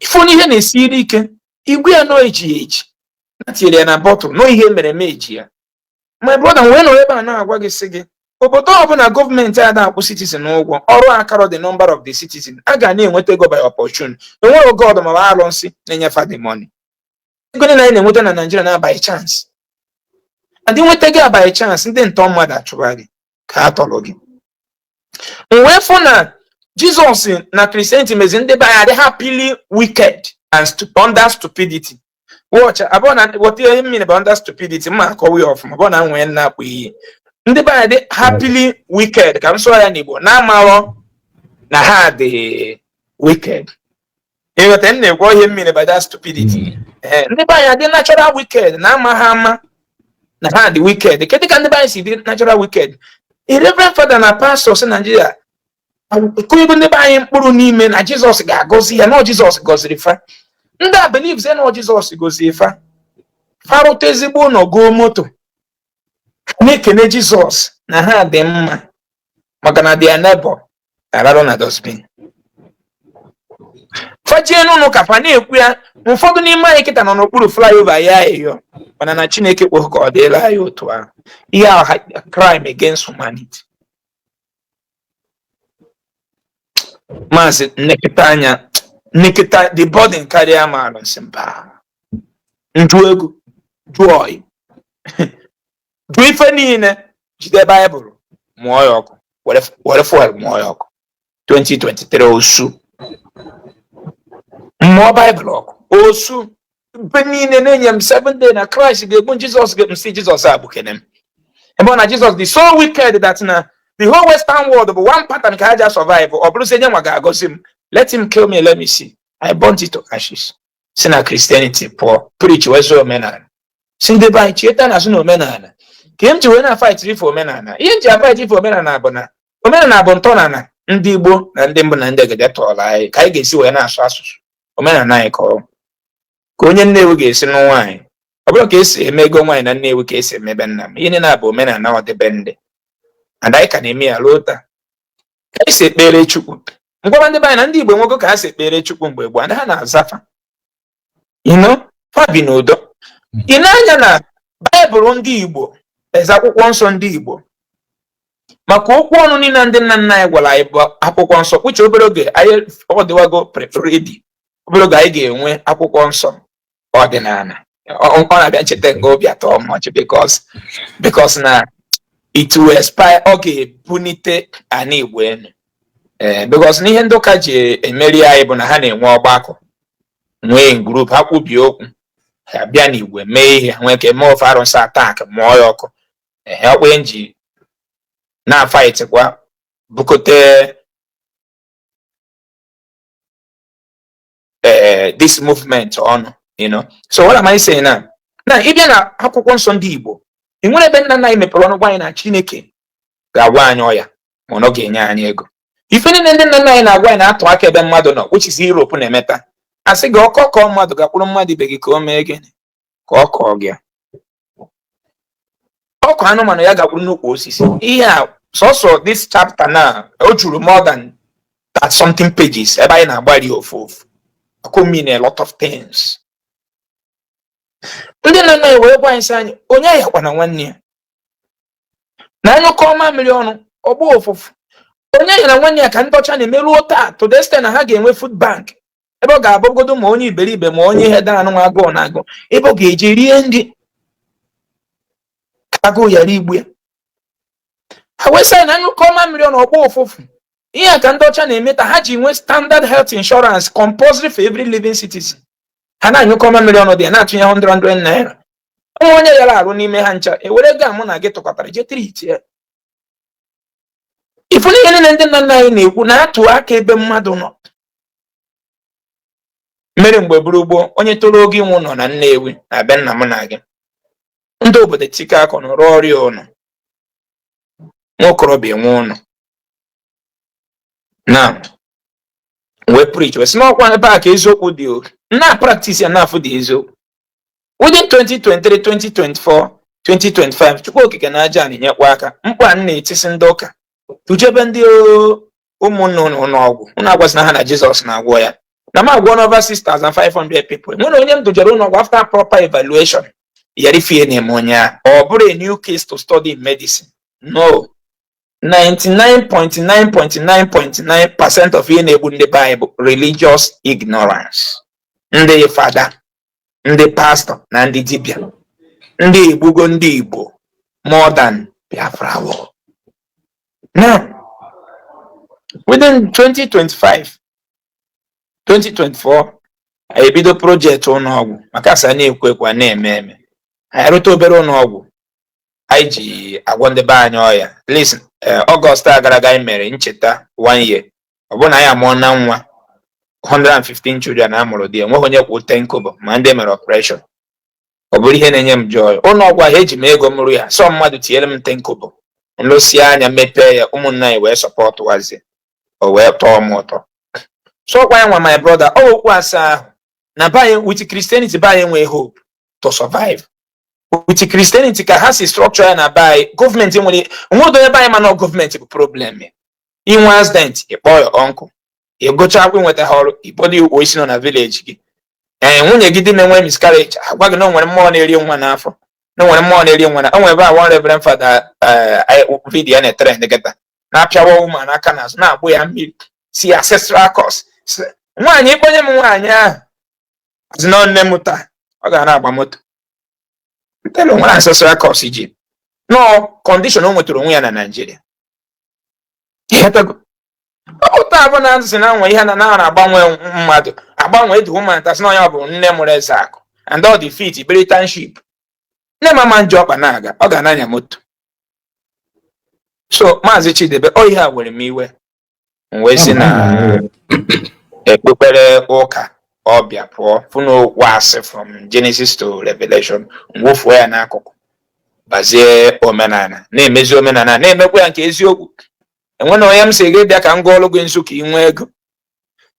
ife onye ihe na-esiri ike, igwe ya nọ eji ya eji na tinyere ya na bottle nọ ihe mere eme eji ya. My brother, wee nọrọ ebe a na-agwa gị, sị gị, obodo ọbụla gọọmenti ada akwụ citizen ụgwọ ọrụ, akarọ the number of the citizen a ga na-enweta ego by opportune. Enweghị God ma ọ bụ arụsị na-enyefa the money. Ego niile anyị na-enweta na Nigeria na by chance, and nweta gị by chance, ndị ntọ mmadụ achụba gị ka a tọrọ gị. M wee fụ na Jizọs na Christianity mezi ndị be anyị adị happily wicked and under stupidity. Watch, abụọ na what ihe mmiri bụ under stupidity, mma akọwa ya ọfụma. Abụọ na nwee nna akpụ iyi, ndị be anyị dị happily wicked, ka m sụọ ya n'Igbo, na-amarọ na ha dị wicked. Ịghọta m na-ekwu ihe mmiri by that stupidity? Ee, ndị be anyị adị natural wicked, na ama ha ama na ha dị wicked. Kedu ka ndị be anyị si dị natural wicked? A reverend father na pastor si Nigeria kụnyego ndị be anyị mkpụrụ n'ime na Jizọs ga-agọzi ya, na Jizọs gọziri fa. Ndị a believes na Jizọs gọzie fa, fa rụta ezigbo ụlọ, goo moto, na-ekene Jizọs na ha dị mma, maka na their neighbor ararụ na dustbin. Fajie n'ụlọ ka fa na-ekwu ya. Ụfọdụ n'ime anyị kịta nọ n'okpuru flyover ya eyo, mana na Chineke kpọghị ka ọ dịla anyị otu ahụ. Ihe a crime against humanity. Maazị, nnekịta anya nnekịta the burden karịa m alụ nsị mba njụ ego jụọ oyi jụ ife niile, jide Baịbụl mụọ ya ọkụ, were fuel mụọ ya ọkụ. 2023 osu. Mmụọ Baịbụl ọkụ osu mbe niile na-enye m 7 day na Christ ga-egbu Jizọs, ga si Jizọs a bụ kene m, ebe ọ na Jizọs dị so wicked that na the whole Western world bụ one pattern ka ha ji survive. Ọ bụrụzi nye nwa ga-agọzi m, let him kill me, let me see. I burnt it to ashes. Si na Christianity pụọ, preach wezi omenala, si ndị be anyị chieta na azụ na omenala ka m ji wee na-fight ife omenala. Ihe m ji afight ife omenala bụ na omenala bụ ntọala ndị Igbo na ndị mbụ na ndị egede tọọrọ anyị, ka anyị ga-esi wee na-asụ asụsụ omenala anyị, ka ọ ka onye Nnewi ga-esi nụ nwaanyị, ọ bụrụ ka esi eme ego nwaanyị na Nnewi, ka esi emebe nna m. Ihe niile bụ omenala ọdịbendị, and anyị ka na-eme ya ruo taa. Ka anyị si ekpere Chukwu, ngwaba ndị be anyị na ndị Igbo nwoke, ka ha si ekpere Chukwu mgbe gboo, ha na-azafa fa bi n'udo. Ị na-anya na Baịbụl ndị Igbo, eze akwụkwọ nsọ ndị Igbo, maka okwu ọnụ niile ndị nna nna anyị gwara anyị bụ akwụkwọ nsọ. Kpuche obere oge anyị ọ dịwago ready, obere oge anyị ga-enwe akwụkwọ nsọ ọdịnala. Ọ na-abịa ncheta nga obi atọ m ọchị, because na it will expire, ọ ga-ebunite ana Igbo enu. Ee, because na ihe ndị ụka ji emeri anyị bụ na ha na-enwe ọgbakọ, nwee group, ha kwubie okwu, ha bịa n'igwe mee ihe, nwee ka eme ofe arụsị attack, mụọ ya ọkụ. Ee, ọkwa nji na-fight kwa bukote this movement ọnụ. So what am I saying now? Na ịbịa na akwụkwọ nsọ ndị Igbo, ị nwere ebe nna nna anyị mepere ọnụ gwa anyị na Chineke ga-agwa anyị ọya, ma ọ ga-enye anyị ego. Ife niile ndị nna nna anyị na-agwa anyị na-atụ aka ebe mmadụ nọ, which is Europe na-emeta, asị gị ọkọ kọọ mmadụ, gakwuru mmadụ ibe gị ka o mee gịnị? Ka ọ kọọ gị. Ọkọ anụmanụ ya gakwuru nnukwu osisi. Ihe a sọsọ this chapter na o juru more than that something pages, ebe anyị na-agbari ofu ofu ọkụ mean a lot of things. Ndị nna nna anyị wee gwa anyị sị anyị onye ayakwana nwanne ya, na anyụkọ mamịrị ọnụ ọgbọ ụfụfụ. Onye ya na nwanne ya ka ndị ọcha na-emeruo taa, to the extent na ha ga-enwe food bank, ebe ọ ga-abụgodo ma onye iberibe ma onye ihe dara anụ agụụ na agụ, ebe ọ ga-eji rie nri ka agụụ ghara igbu ya. Ha wee sị anyị na anyụkọ mamịrị ọnụ ọgbọ ụfụfụ. Ihe a ka ndị ọcha na-eme ta ha ji nwee standard health insurance compulsory for every living citizen. Ha na-anyụkọ mamịrị ọnụ dị ya na-atụnye 100 naira, ụmụ onye yara arụ n'ime ha ncha ewere ego a mụ na gị tụkọtara jee treat ya. Ifu na ihe niile ndị nna nna anyị na-ekwu na-atụ aka ebe mmadụ nọ mere mgbe buru gboo. Onye toro oge ịnwụ nọ na Nnewi na be nna m na gị, ndị obodo tikọ akọ nọ rụọ ọrịa ụnọ, nwokorobịa enwe ụnọ na wee preach, wee sị n'ọkwa ebe a ka eziokwu dị. O na practice ya na-afụ dị eziokwu. Within 2023, 2024, 2025, Chukwu Okike na aja na-enyekwa aka. Mkpu a na-etisi ndị ụka tụjebe ndị ụmụnne unu ụlọọgwụ, unu agwazina ha na Jizọs na-agwọ ya, na m agwọ over 6500 people. Nwere onye m dujere ụlọọgwụ after proper evaluation yara ifie na-eme onye a, ọ bụrụ a new case to study in medicine. No, 99.9.9.9% of ihe na-egbu ndị be anyị bụ religious ignorance. Ndị fada, ndị pastọ na ndị dibịa, ndị egbugo ndị Igbo more than Biafra war. Now, within 2025, 2024, anyị ebido project ụlọọgwụ, maka asa na-ekwu ekwu a na-eme eme. Anyị rụta obere ụlọọgwụ anyị ji agwọ ndị be anyị ọya. At least Ọgọst a gara aga, anyị mere ncheta one year. Ọ bụrụ na anyị amụọ na nwa 115 children a mụrụ dị, enweghị onye kwụ 10 kobo, ma ndị mere operation. Ọ bụrụ ihe na-enye m joy. Ụlọ ọgwụ ahụ eji m ego m rụ ya, sọ mmadụ tinyere m 10 kobo, nlụsie anya mepee ya, ụmụnne anyị wee support wazie, o wee tọọ m ụtọ. So ọkwa ya nwa, my brother, ọ okwu asaa ahụ na be anyị with Christianity, be anyị nwee hope to survive with Christianity, ka ha si structure ya na be anyị. Gọọmenti nwere nwedo ebe anyị, mana gọọmenti bụ problem ya. Inwe accident, ịkpọ ya uncle, ịgụcha akwụkwọ, nweta ha ọrụ, ịkpọdo ukwu isi nọ na village gị. Ee, nwunye gị dị na-enwe miscarriage, agwa gị na o nwere mmụọ na-eri nwa n'afọ, na o nwere mmụọ na-eri nwa na o nwere ebe a. One reverend father, video ya na-etrend kịta, na-apịawa woman aka n'azụ, na-agbụ ya mmiri, si ancestral curse. Nwaanyị ịkpọnye m nwaanyị ahụ azụ na nne m taa, ọ ga na-agba moto ntelo nwere ancestral curse ji nọọ condition o nwetara onwe ya na Naịjirịa. Ịghọtago? Ọ taa bụ na nsị na nwe ihe na na-agbanwe mmadụ. Agbanwe the woman tasị na onye bụ nne mụrụ Eze Akụ and all the fit biri township. Nne m ama nje ọkpa na-aga, ọ ga na-anya moto. So Maazị Chidebe, ọ ihe a were m iwe, m wee sị na ekpekpere ụka ọbịa pụọ fụ na okwu asị from Genesis to Revelation. Mwụfuo ya n'akụkụ, bazie omenala, na-emezi omenala, na-emekwa ya nke eziokwu. Enwena onye m sị gị bịa ka m gụọ ọlụ gị nzu ka ị nwee ego.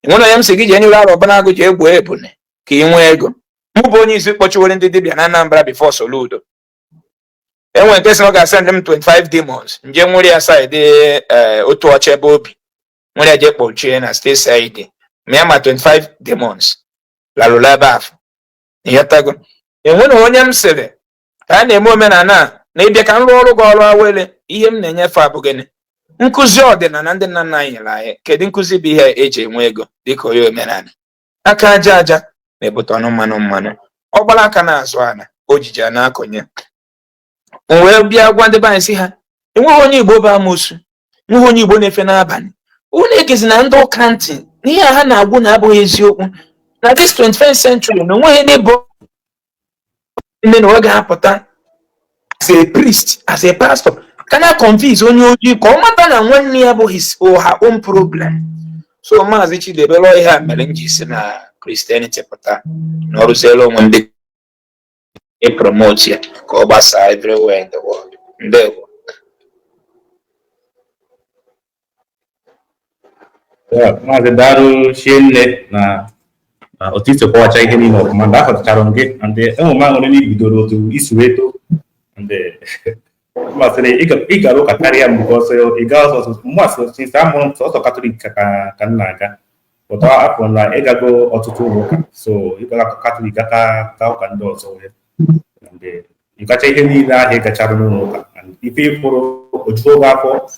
Enwena onye m sị gị jee nyere arọ ọbụnagụ jee gbuo ebune ka ị nwee ego. Mụ bụ onye isi kpọchiwere ndị dibịa na Anambra before Soludo. Enwere nke sị na ọ ga-asend m 25 demons, nje nwere ya side otu ọcha ebe obi nwere ya jee kpọchie na steeti side ma ya ma 25 demons larụla ebe ahụ. Ịghọtago? Enwere onye m sịrị ka a na-eme omenala a na ịbịa ka m rụọ ọrụ gị ọrụ awele. Ihe m na-enyefe abụ gịnị? Nkụzi ọdịnala ndị nna nna anyị nyere anyị. Kedu nkụzi bụ ihe eji enwe ego dịka onye omenala? Aka aja aja na-ebute ọnụ mmanụ mmanụ, ọgbara aka na-azụ ana ojiji a na-akọnye. M wee bịa gwa ndị be anyị sị ha, enweghị onye Igbo bụ amoosu, enweghị onye Igbo na-efe n'abalị. Unu egezi na ndị ụka ntị n'ihe a ha na-agwụ na abụghị eziokwu. Na this 21st century, na onweghị n'ebo nne na ọ ga-apụta as a priest, as a pastor, ka na convince onye ojii ka ọ mata na nwanne ya bụ his or her own problem. So Maazị Chidebe, lụọ ihe a mere m ji si na Christianity pụta na ọrụziela onwe ndị promote ya ka ọ gbasaa everywhere in the world. Ndewo. Maazị, daalụ chienne na otu isi kọwacha ihe niile ọfụma. Mgbe aghọtachara m gị and enwe m aṅụrị na ibidoro otu isi wee too and masịrị ị gara ụka karịa m because ị gaa ọsọsọ mụ asị since a mụrụ m, sọsọ Katọlik ka m na-aga pụta afọ na ịgago ọtụtụ ụlọ ụka. So ịgaga Katọlik aka ka ụka ndị ọzọ wee and ịgacha ihe niile ahụ ị gachara n'ụlọ ụka and ife ịfụrụ ojuo gị afọ.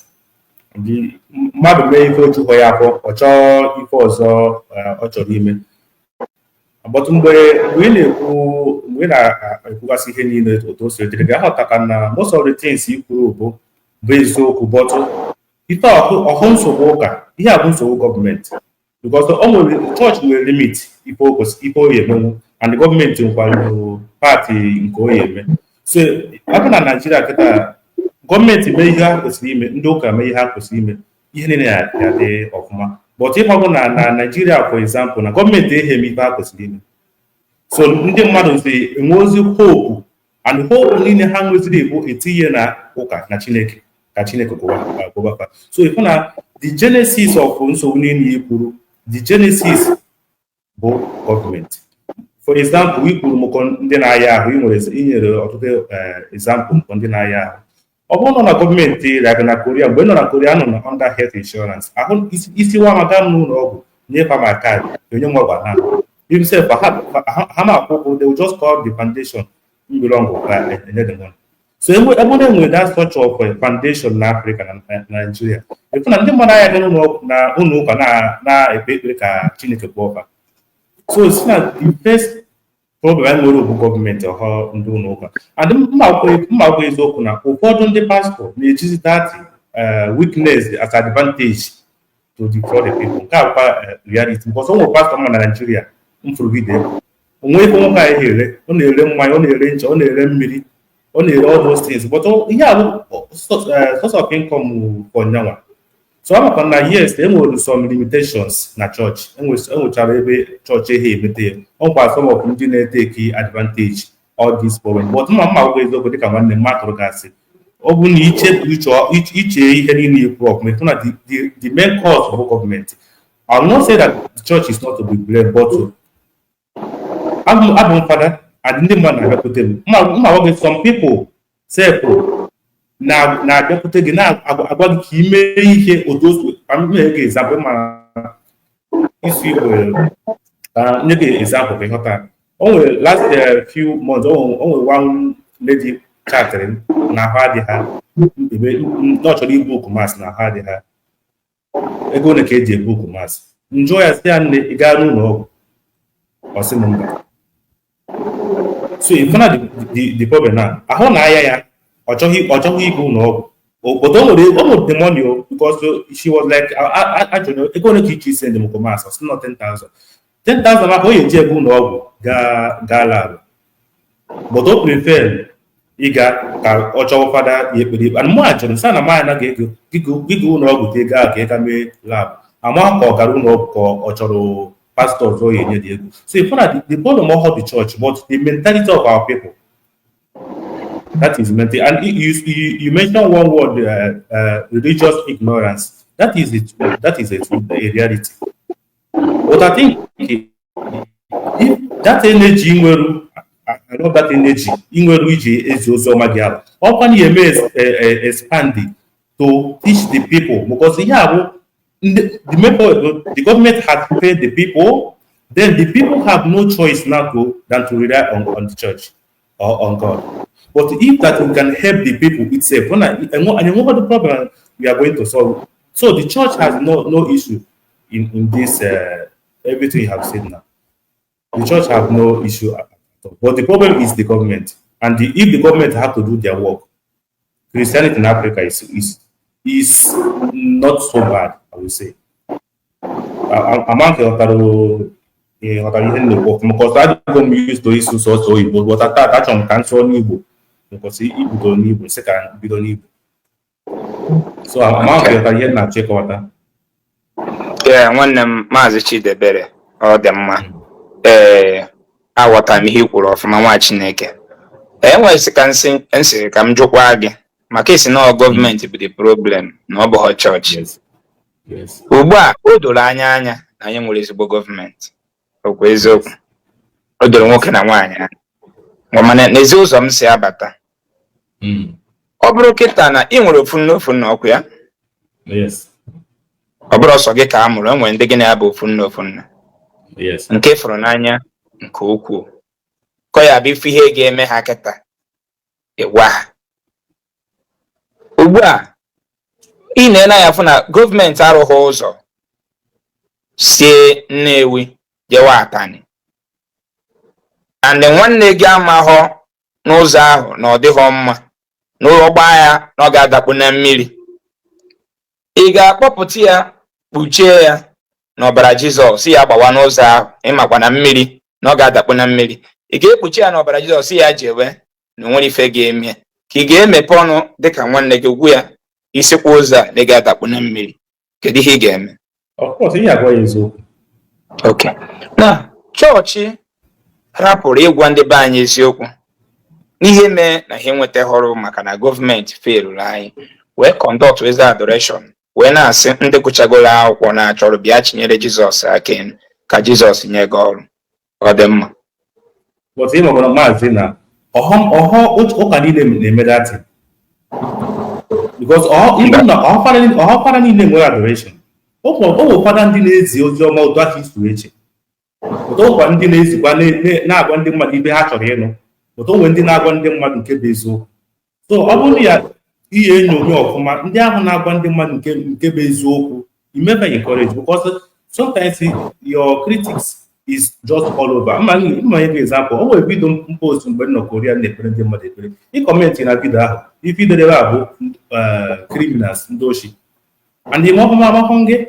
Ndị mmadụ mee ife ojuho ya afọ, ọ chọọ ife ọzọ ọ chọrọ ime. But mgbe ị na-ekwu, mgbe ị na-ekwugasị ihe niile otu o si dịrị gị, aghọtaka na most of the things i kwuru bụ eziokwu. But ife ọhụ nsogbu ụka, ihe a bụ nsogbu gọọmenti, because o nwere chọọchị nwere limit ife o kwesị ife o ya emenwu and gọọmenti nwekwara part nke o ya eme. So ọ bụ na Naijiria kịta, gọọmenti mee ihe ha kwesịrị ime, ndị ụka mee ihe ha kwesịrị ime, ihe niile ya dị ọfụma. But ihe ọ bụ na Naijiria, for example, na gọọmenti ehe eme ife ha kwesịrị ime, so ndị mmadụ si enwe ozi hope and hope niile ha nweziri bụ etinye na ụka na Chineke ka Chineke gwụwa. So ịfụ na the genesis of nsogbu niile i kwuru, the genesis bụ gọọmenti. For example, i kwuru maka ndị na-aya ahụ, ị nwere inyere ọtụtụ example maka ndị na-aya ahụ. Ọ bụrụ na gọọmenti like na Korea, mgbe nọ na Korea, nọ na under health insurance, ahụ isi wa maka m n'ụlọ ọgwụ, nyefa ma kaadị, enye m ọgwụ ha himself, ha ma akwụ ụgwọ. They will just call the foundation belong enye the money. So ebe na enwere that sort of foundation na Africa na Nigeria, ịfụ na ndị mmadụ anya n'ụlọ na ụlọ ụka na-ekpe ekpere ka Chineke gwọọ ha. So si na the first problem anyị nwere bụ gọọmenti ọha ndị ụlọ ụka. And mma akwụkwọ eziokwu na ụfọdụ ndị pastọ na-ejizi that weakness as advantage to defraud the people. Nke a bụkwa reality, because o nwere pastọ mma na Nigeria m fụrụ video onwe ife nwoke anyị na-ere. Ọ na-ere mmanya, ọ na-ere ncha, ọ na-ere mmiri, ọ na-ere all those things, but ihe a bụ source of income for nyanwa. So amakwa na yes, e nwere some limitations na church, enwechara ebe chọọchị ehe emete ya. Ọkwa some of ndị na-eteki advantage all this problem. But mma akwụkwọ eziokwu, dịka nwanne m atụrụ gasị, ọ bụ na iche iche ihe niile ikwu ọfụma, ịfụ na the main cause bụ gọọmenti. I will not say that the church is not to be blamed, but abụ m fada and ndị mmadụ na-abịakwute m. Mma agwa gị, some people sef na-abịakwute gị na-agwa gị ka ị mee ihe otu o si mee gị. Example ma isi Igbo ka nye gị example ka ịghọta. O nwere last few months, o nwere one lady chatịrị m na ahụ adị ha ebe na ọ chọrọ ibu oku mass, na ahụ adị ha, ego ole ka eji ebu oku mass. Njụọ ya sị ya, "Nne, ị gaa n'ụlọ ọgwụ?" Ọ sị m mba. So if na the problem na ahụ na-aya ya, ọ chọghị ịga ụlọ ọgwụ, but o nwere the money o, because she was like, ajụrụ ego ole ka iche send m mass, ọ sị nọ 10,000. 10,000 ahụ o eji ebe ụlọ ọgwụ gaa lab, but o prefer ịga ka ọ chọwa fada ya ekpere ikpe. And mụ jụrụ sị na m anaghị ego gịga ụlọ ọgwụ ka ego ahụ ka ị ga mee lab. Ama ka ọ gara ụlọ ọgwụ ka ọ chọrọ pastor ọzọ ya enye dị ego. So if na the problem of the church, but the mentality of our people, that is mental. And you mentioned one word, religious ignorance. That is it. That is a reality. But I think if that energy nwere, I love that energy nwere iji ezi ozi ọma gị ahụ, ọkwa na eme expand to teach the people, because ihe a bụ the main point. The government has paid the people, then the people have no choice now than to rely on the church or on God. But if that we can help the people itself, when I and what the problem we are going to solve. So the church has no issue in this, everything you have said now. The church have no issue at all. But the problem is the government. And if the government have to do their work, Christianity in Africa is not so bad, I would say. Ama nke ghọtara ihe m na-ekwu ọfụma, because adịgo m used to ịsụ sọsọ oyibo, but taa achọrọ m ka m sụọ n'Igbo, because ibido n'Igbo sị ka m bido n'Igbo. So ama nke ghọtara ihe m na-achọ ịkọwata. Ee, nwanne m, Maazị Chidebere, ọ dị mma. Ee, aghọtara m ihe i kwuru ọfụma, nwa Chineke. Enwesị ka nsị ka m jụkwa gị maka isi na ọ gọọmenti bụ the problem, na ọ bụghị chọọchị. Yes. Ugbu a, o doro anya na anyị nwere ezigbo gọọmenti, okwu eziokwu, o doro nwoke na nwaanyị anya. Mana n'ezi ụzọ m si abata, ọ bụrụ kịta na ị nwere ofu nne, ofu nna, ọkụ ya? Yes. Ọ bụrụ ọsọ gị ka a mụrụ, e nwere ndị gị na ya bụ ofu nne, ofu nna, Yes. nke fụrụ n'anya nke ukwuu, kọ ya bụ ife ihe ga-eme ha kịta ịgwa ha. Ugbu a ị na-ene anya fụ na gọọmenti arụghị ụzọ sie Nnewi jewe Atani, and nwanne gị amahọ n'ụzọ ahụ na ọ dịghọ mma, na ụgbọ ya na ọ ga-adakpu na mmiri. Ị ga-akpọpụta ya, kpuchie ya n'ọbara Jizọs, ya gbawa n'ụzọ ahụ, ịmakwa na mmiri na ọ ga-adakpu na mmiri? Ị ga-ekpuchi ya n'ọbara Jizọs, ya jewe na onwere ife ga-eme, ka ị ga-emepe ọnụ dịka nwanne gị gwu ya isikwa ụzọ a na ị ga-adakpu na mmiri? Kedu ihe ị ga-eme? Of course, ihe agwa ya eziokwu. Okay. Na chọọchị rapụrụ ịgwa ndị be anyị eziokwu n'ihe mee na ha enwetaghọrọ, maka na gọọmenti failuru anyị, wee conduct eze adoration, wee na-asị ndị gụchagoro akwụkwọ na-achọrọ bịa chinyere Jizọs aka elu ka Jizọs nye gị ọrụ. Ọ dị mma? But ị makwara, maazị, na ọghọm ọghọ ụka niile na-eme that thing, because ọghọ even na ọghọ fada niile nwere adoration. O nwere fada ndị na-ezi ozi ọma otu aka isi eche, but o nwekwa ndị na-ezikwa na-agwa ndị mmadụ ibe ha chọrọ ịnụ, but o nwere ndị na-agwa ndị mmadụ nke bụ eziokwu. So ọ bụrụ ya ihe enyocha ọfụma, ndị ahụ na-agwa ndị mmadụ nke bụ eziokwu, you never encourage, because sometimes your critics is just all over. Mma nye gị example. O nwere video m post mgbe m nọ Korea na-ekpere ndị mmadụ ekpere. Ị comment na video ahụ, ife idedebe a bụ criminals, ndị oshi, and ime ọfụma agbakọ gị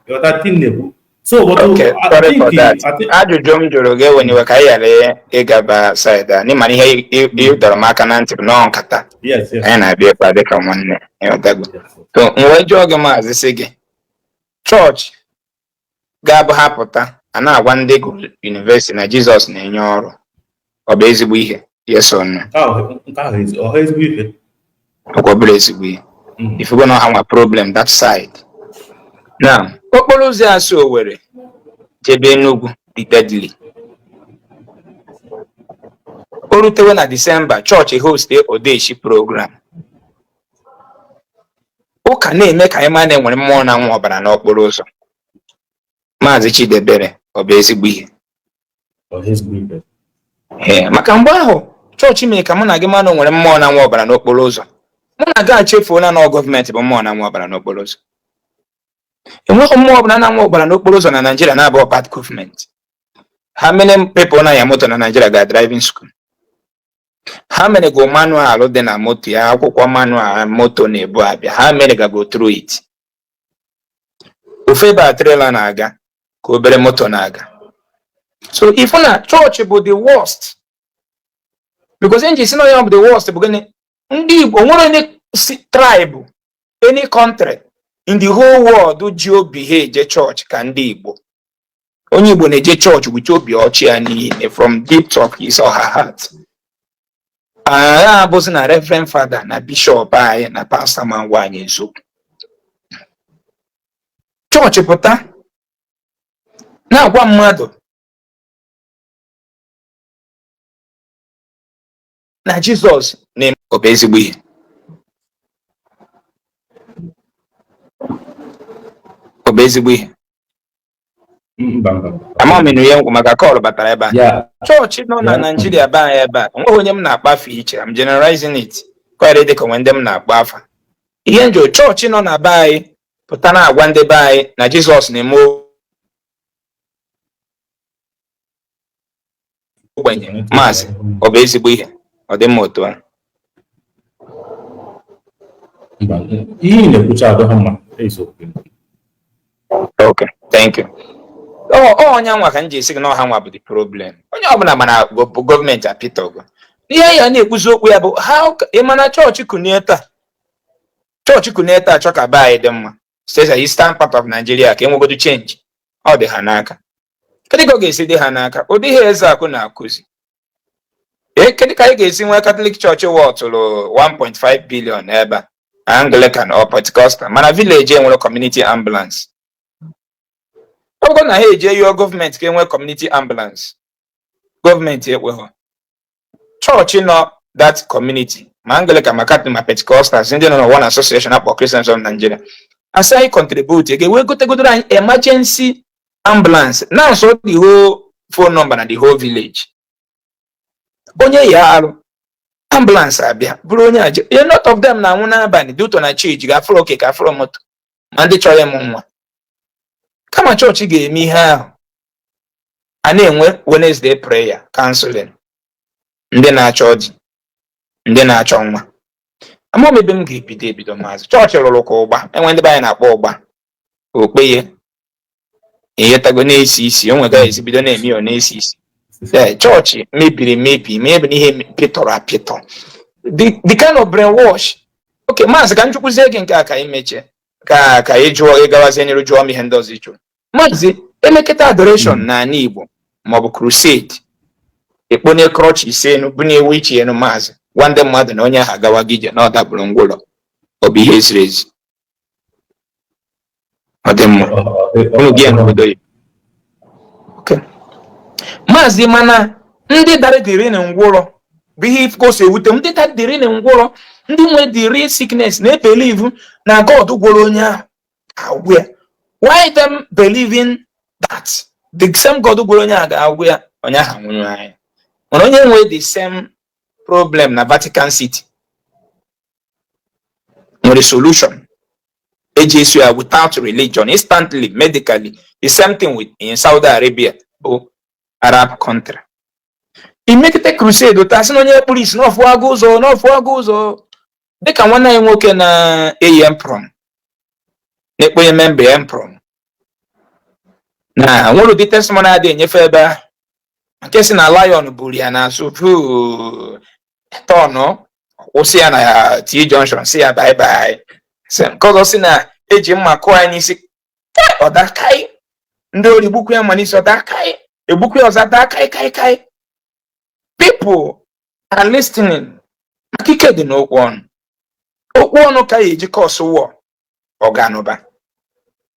ịghọta tin na-ekwu. So but Okay, I sorry think for that. I think Ajụjụ m jụrụ gị eweniwe ka anyị ghara ịgaba side a, n'ịma na ihe ị dọrọ m aka na ntị bụ nọọ nkata anyị na-abịa ịkpa dịka nwanne, ịghọtago? So m wee jụọ gị, maazị, sị gị chọọchị ga-abụ ha pụta a na-agwa ndị gụrụ university na Jizọs na-enye ọrụ, ọ bụ ezigbo ihe? Yes or no? Nke ahụ ọha ezigbo ife. Ọkwa ọ bụrụ ezigbo ihe? If you go na ha nwa problem that side. Now, okporo ụzọ a si Owerri jebe Enugu dị deadly. O rutewe na Disemba, chọọchị host odeshi program, ụka na-eme ka anyị ma na enwere mmụọ na nwa ọbara n'okporo ụzọ. Maazị Chidebere, ọ bụ ezigbo ihe? Ọha ezigbo ife. Ee, maka mgbe ahụ chọọchị mere ka mụ na gị ma na o nwere mmụọ na nwa ọbara n'okporo ụzọ, mụ na gị achefuola na ọ gọọmenti bụ mmụọ na nwa ọbara n'okporo ụzọ. Enweghị mmụọ ọbụla na nwa ọbara n'okporo ụzọ na Naịjirịa na-abụ bad gọọmenti. How many people na-anya moto na Naịjirịa ga driving school? How many go manual dị na moto ya, akwụkwọ manual moto na-ebu abịa? How many ga go through it? Ofu ebe a trailer na-aga Ka obere moto na-aga. So ifu na chọọchị bụ the worst, because nji si na ya bụ the worst bụ gịnị? Ndị Igbo nwere any tribe, any country in the whole world ji obi ha eje chọọchị ka ndị Igbo. Onye Igbo na-eje chọọchị with obi ọchị ya niile, from deep of his or her heart. Anyị abụzi na reverend father na bishop anyị na pastor ma ngwa anyị eziokwu. Chọọchị pụta na-agwa mmadụ na Jizọs na-eme, ọ bụ ezigbo ihe? Ọ bụ ezigbo ihe? Mba, mba. Ama m ihe nkwu maka call batara ebe a. Chọọchị nọ na Naijiria be anyị ebe a, onweghị onye m na-akpa afa iche. I'm generalizing it ka ọ dị ka onwe ndị m na-akpọ afa. Ihe njọ chọọchị nọ na be anyị pụta na-agwa ndị be anyị na Jizọs na-eme ogbenye, maazị, ọ bụ ezigbo ihe? Ọ dị mma otu a? Mba, ihe ị na-ekwucha adọghị mma, eziokwu. Okay, thank you. Ọ onye nwa ka m ji esi gị na ọha nwa bụ the problem. Onye ọbụla mana gọọmenti apịtọgo ihe ya na-ekwuzi okwu ya bụ how ị ma na chọọchị kunie taa, chọọchị kunie taa chọ ka be anyị dị mma, state eastern part of Nigeria, ka enwegodu change. Ọ dị ha n'aka. Kedu ka ọ ga-esi dị ha n'aka? Ụdị ihe Ezeakụ na-akụzi, ee, kedu ka anyị ga-esi nwee Catholic Church wọtụrụ 1.5 billion ebe a, Anglican or Pentecostal, mana village enwere community ambulance? Ọ bụrụ na ha eji yọọ gọọmenti ka e nwee community ambulance, gọọmenti ekweghọ. Chọọchị nọ that community, ma Anglican, ma Catholic, ma Pentecostals, ndị nọ na one association akpọ Christians of Nigeria, asị anyị contribute ga-ewe gotegodoro anyị emergency ambulance na nso the whole phone number na the whole village. Onye ya arụ, ambulance abịa bụrụ onye aje. A lot of them na-anwụ n'abalị dị ụtọ na chi ga-afụrụ oke ka afụrụ moto, ma ndị chọrọ ịmụ nwa. Kama chọọchị ga-eme ihe ahụ, a na-enwe Wednesday prayer, counseling, ndị na-achọ di, ndị na-achọ nwa. Ama m ebe m ga-ebido ebido. Maazị, chọọchị rụrụ ka ụgba. Enwe ndị be anyị na-akpọ ụgba okpeye eghetago na-esi isi. O nwega esi bido na-eme ọ na-esi isi. Ee, chọọchị mebiri emebi, mebiri ihe, pịtọrọ apịtọ, the kind of brainwash. Okay, maazị, ka m chukwuzie gị nke a ka anyị mechie, ka ị jụọ, ị gawazie n'iru jụọ m ihe ndị ọzọ ị chọrọ. Maazị, emeketa adoration n'ala Igbo maọbụ crusade, ekponye crutch ise enu, bunye wheelchair enu, maazị, gwa ndị mmadụ na onye ahụ agawago ije, na ọ dakpụrụ ngwụlọ, ọ bụ ihe ziri ezi? Ọ dị mma unu gị n'obodo ya? Okay. Maazị, mana ndị dara dịrị na ngwụrọ bụ ihe ka o si ewute m. Ndị dara dịrị na ngwụrọ, ndị nwe the real sickness, na-ebelieve na God gwọrọ onye ahụ agwụ ya. Why them believing that the same God gwọrọ onye ahụ ga-agwụ ya, onye ahụ nwụrụ anya? Mana onye nwe the same problem na Vatican City nwere solution eji esi ya without religion, instantly, medically. The same thing with in Saudi Arabia, bụ Arab country. Imekete crusade ụta, sị na onye kpuru isi n'ọfụ agụ ụzọ, n'ọfụ agụ ụzọ, dịka nwanne anyị nwoke na-eyi apron, na-ekponye member apron, na nwere ụdị testimony adịghị enyefe ebe ahụ, nke si na lion buru ya n'azụ tọnụ, kwụsị ya na T junction, si ya bye bye. Nke ọzọ si na eji mma kụọ ya n'isi, ọ dakai. Ndị ori gbukwu ya mma n'isi, ọ dakai. Egbukwu ya ọzọ, daa kai kai kai. People are listening, maka ike dị n'okwu ọnụ. Okwu ọnụ ka ya eji cause war ọganụba.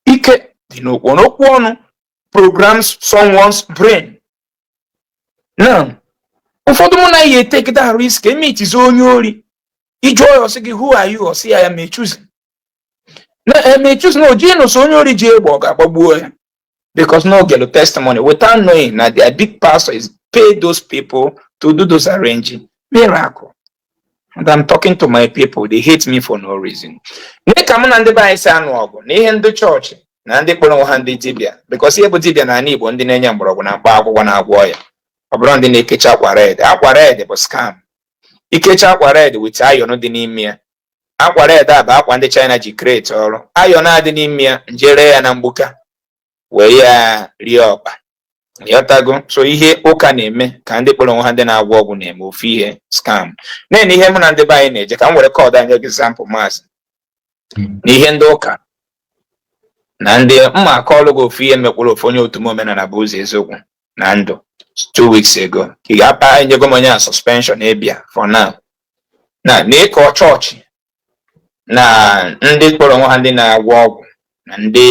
Ike dị n'okwu ọnụ. Okwu ọnụ programs someone's brain. Now, ụfọdụ mụ na ya etake that risk emetizi onye ori, ịjụọ ya, ọsị gị, "Who are you?" Ọsị ya, ya mechuzi na emechuzi na oji nụsọ onye ori ji egbe, ọ ga-agbagbuo ya, because no get testimony without knowing na their big pastor is pay those people to do those arranging miracle. And I'm talking to my people, they hate me for no reason. Nye ka mụ na ndị be anyị si anụ ọgụ na ihe ndị chọọchị na ndị kpọrọ onwe ha ndị dibịa, because ihe bụ dibịa n'ala Igbo, ndị na-enye mgbọrọgwụ na mkpa akwụkwọ na-agwọ ya. Ọ bụrụ ndị na-ekecha akwa red, akwa red bụ scam. Ikecha akwa red with iron dị n'ime ya, akwa red a bụ akwa ndị China ji create ọrụ. Iron adị n'ime ya, nje ree ya na mgbuka. Wee ya rie ọkpa, ịghọtago? So ihe ụka na-eme ka ndị kpọrọ onwe ha ndị na-agwọ ọgwụ na-eme ofu ihe, scam na ihe mụ na ndị be anyị na-eje. Ka m were kọọdụ anyị example, maazị, na ihe ndị ụka na ndị mma akọọlụ gị ofu ihe mekwuru ofu onye otu m omenala bụ ụzọ eziokwu na ndụ 2 weeks ago. Ị ga-apa enyego m onye a suspension ịbịa for now na ịkọ chọọchị na ndị kpọrọ onwe ha ndị na-agwọ ọgwụ na ndị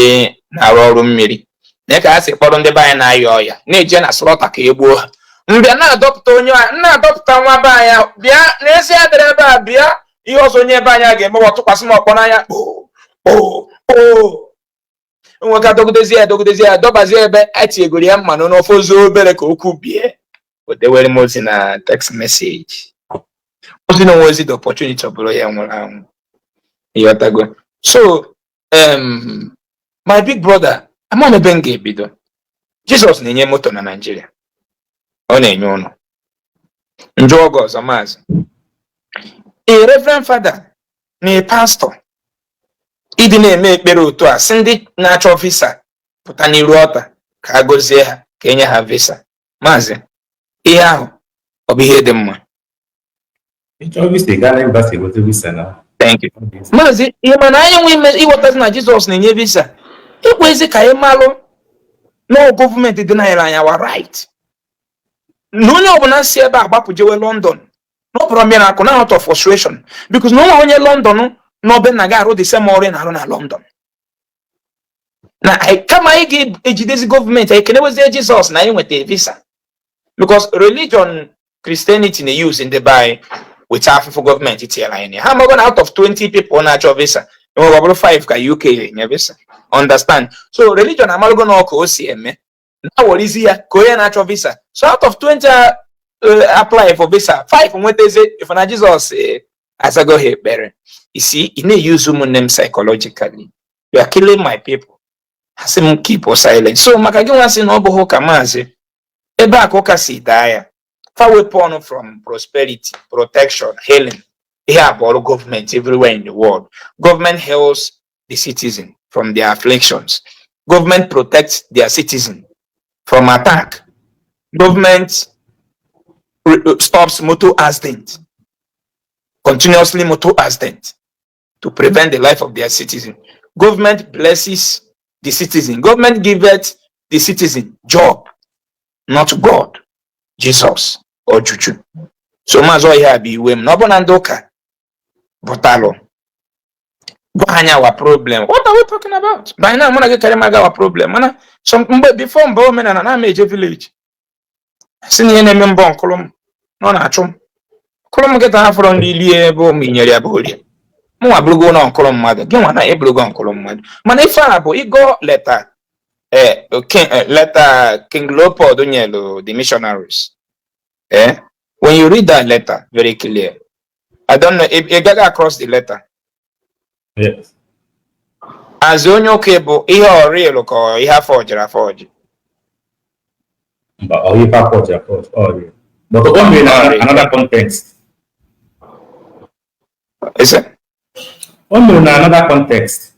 na-arụ ọrụ mmiri, na ka ha si kpọrọ ndị be anyị na-aya ọya na-eje na slaughter ka e gbuo ha. Mbịa na-adọpụta onye na-adọpụta nwa be anyị, bịa n'ezie dịrị ebe a, bịa ihe ọzọ onye ebe anyị a ga-eme, tụkwasị m ọkpọ n'anya, kpoo kpoo kpoo. Nwoke adọgidezie ya, dọgidezie ya, dọbazie ebe etinyegoro ya mmanụ n'ofe ozu obere ka okwu bie. O dewere m ozi na text message, ozi na onwe ozi, the opportunity ọ bụrụ ya nwụrụ anwụ, ịghọtago? So my big brother, ama m ebe m ga-ebido. Jizọs na-enye moto na Naịjirịa, ọ na-enye ụlọ. Njụ oge ọzọ, maazị, a reverend father na a pastor ịdị na-eme ekpere otu a, sị ndị na-achọ visa pụta n'iru ọta ka a gọzie ha ka enye ha visa, maazị, ihe ahụ ọ bụ ihe dị mma? Ịchọ visa, ị gaa na embassy weta visa na. Thank you, maazị. Ihe mana anyị nwe ime ịghọtazi na Jizọs na-enye visa ikwezi ka anyị malụ na gọọmenti dị na anyị our right, na onye ọbụla si ebe a gbapụ jewe London na ọ bụrụ miracle na out of frustration, because na onwe onye London n'obe na ga-arụ the same ọrụ ị na-arụ na London na kama anyị ga-ejidezi gọọmenti, anyị kenewezie Jizọs na anyị nweta visa, because religion Christianity na-use ndị be anyị weta afụfụ gọọmenti tinyere anyị na ya. Ha amago na out of 20 people na-achọ visa, enwere ọ bụrụ 5 ka UK enye visa, understand? So religion amalụgo na ọka o si eme na-awọrizi ya ka onye na-achọ visa. So out of 20 apply for visa, 5 nwetazie. If na Jizọs azago ha ekpere isi, ị na-use ụmụnne m psychologically, you are killing my people. Ha sị m keep silent. So maka gị nwa sị na ọ bụghị ụka, maazị, ebe a ka ụka si daa ya, fa wepụ ọnụ from prosperity, protection, healing. Ihe a bụ ọrụ gọọmenti everywhere in the world. Government heals the citizen from their afflictions, government protects their citizen from attack, government stops motor accident, continuously motor accident, to prevent the life of their citizen. Government blesses the citizen, government giveth the citizen job, not God, Jesus or juju. So maazị, ọhịa bụ iwe m na ọ bụ na ndị ụka pụtalụ gwa anyị our problem. What are we talking about by now? Mụ na gị karịa maga our problem, mana some mgbe before mgbe omenala na ama eje village, si na ihe na-eme mbọ nkụrụ m na ọ na-achụ m nkụrụ m kịta, afọrọ nri lie ebe ụmụ inyere ya bụ orie. Mụ nwa bụrụgo na nkụrụ mmadụ, gị nwa na ịbụrụgo nkụrụ mmadụ, mana ife a bụ ịgọ letter, letter King Leopold nyelu the missionaries. When you read that letter very clear, I don't know if ị gaghị across the letter. Yes. As onye ụka, bụ ihe ọrịlụ ka ọ ihe afọ ọjiri afọ ọjị? Mba, ọ ife afọ afọ ọ dị. But o mere na Alright. another context. Is it? O mere na another context.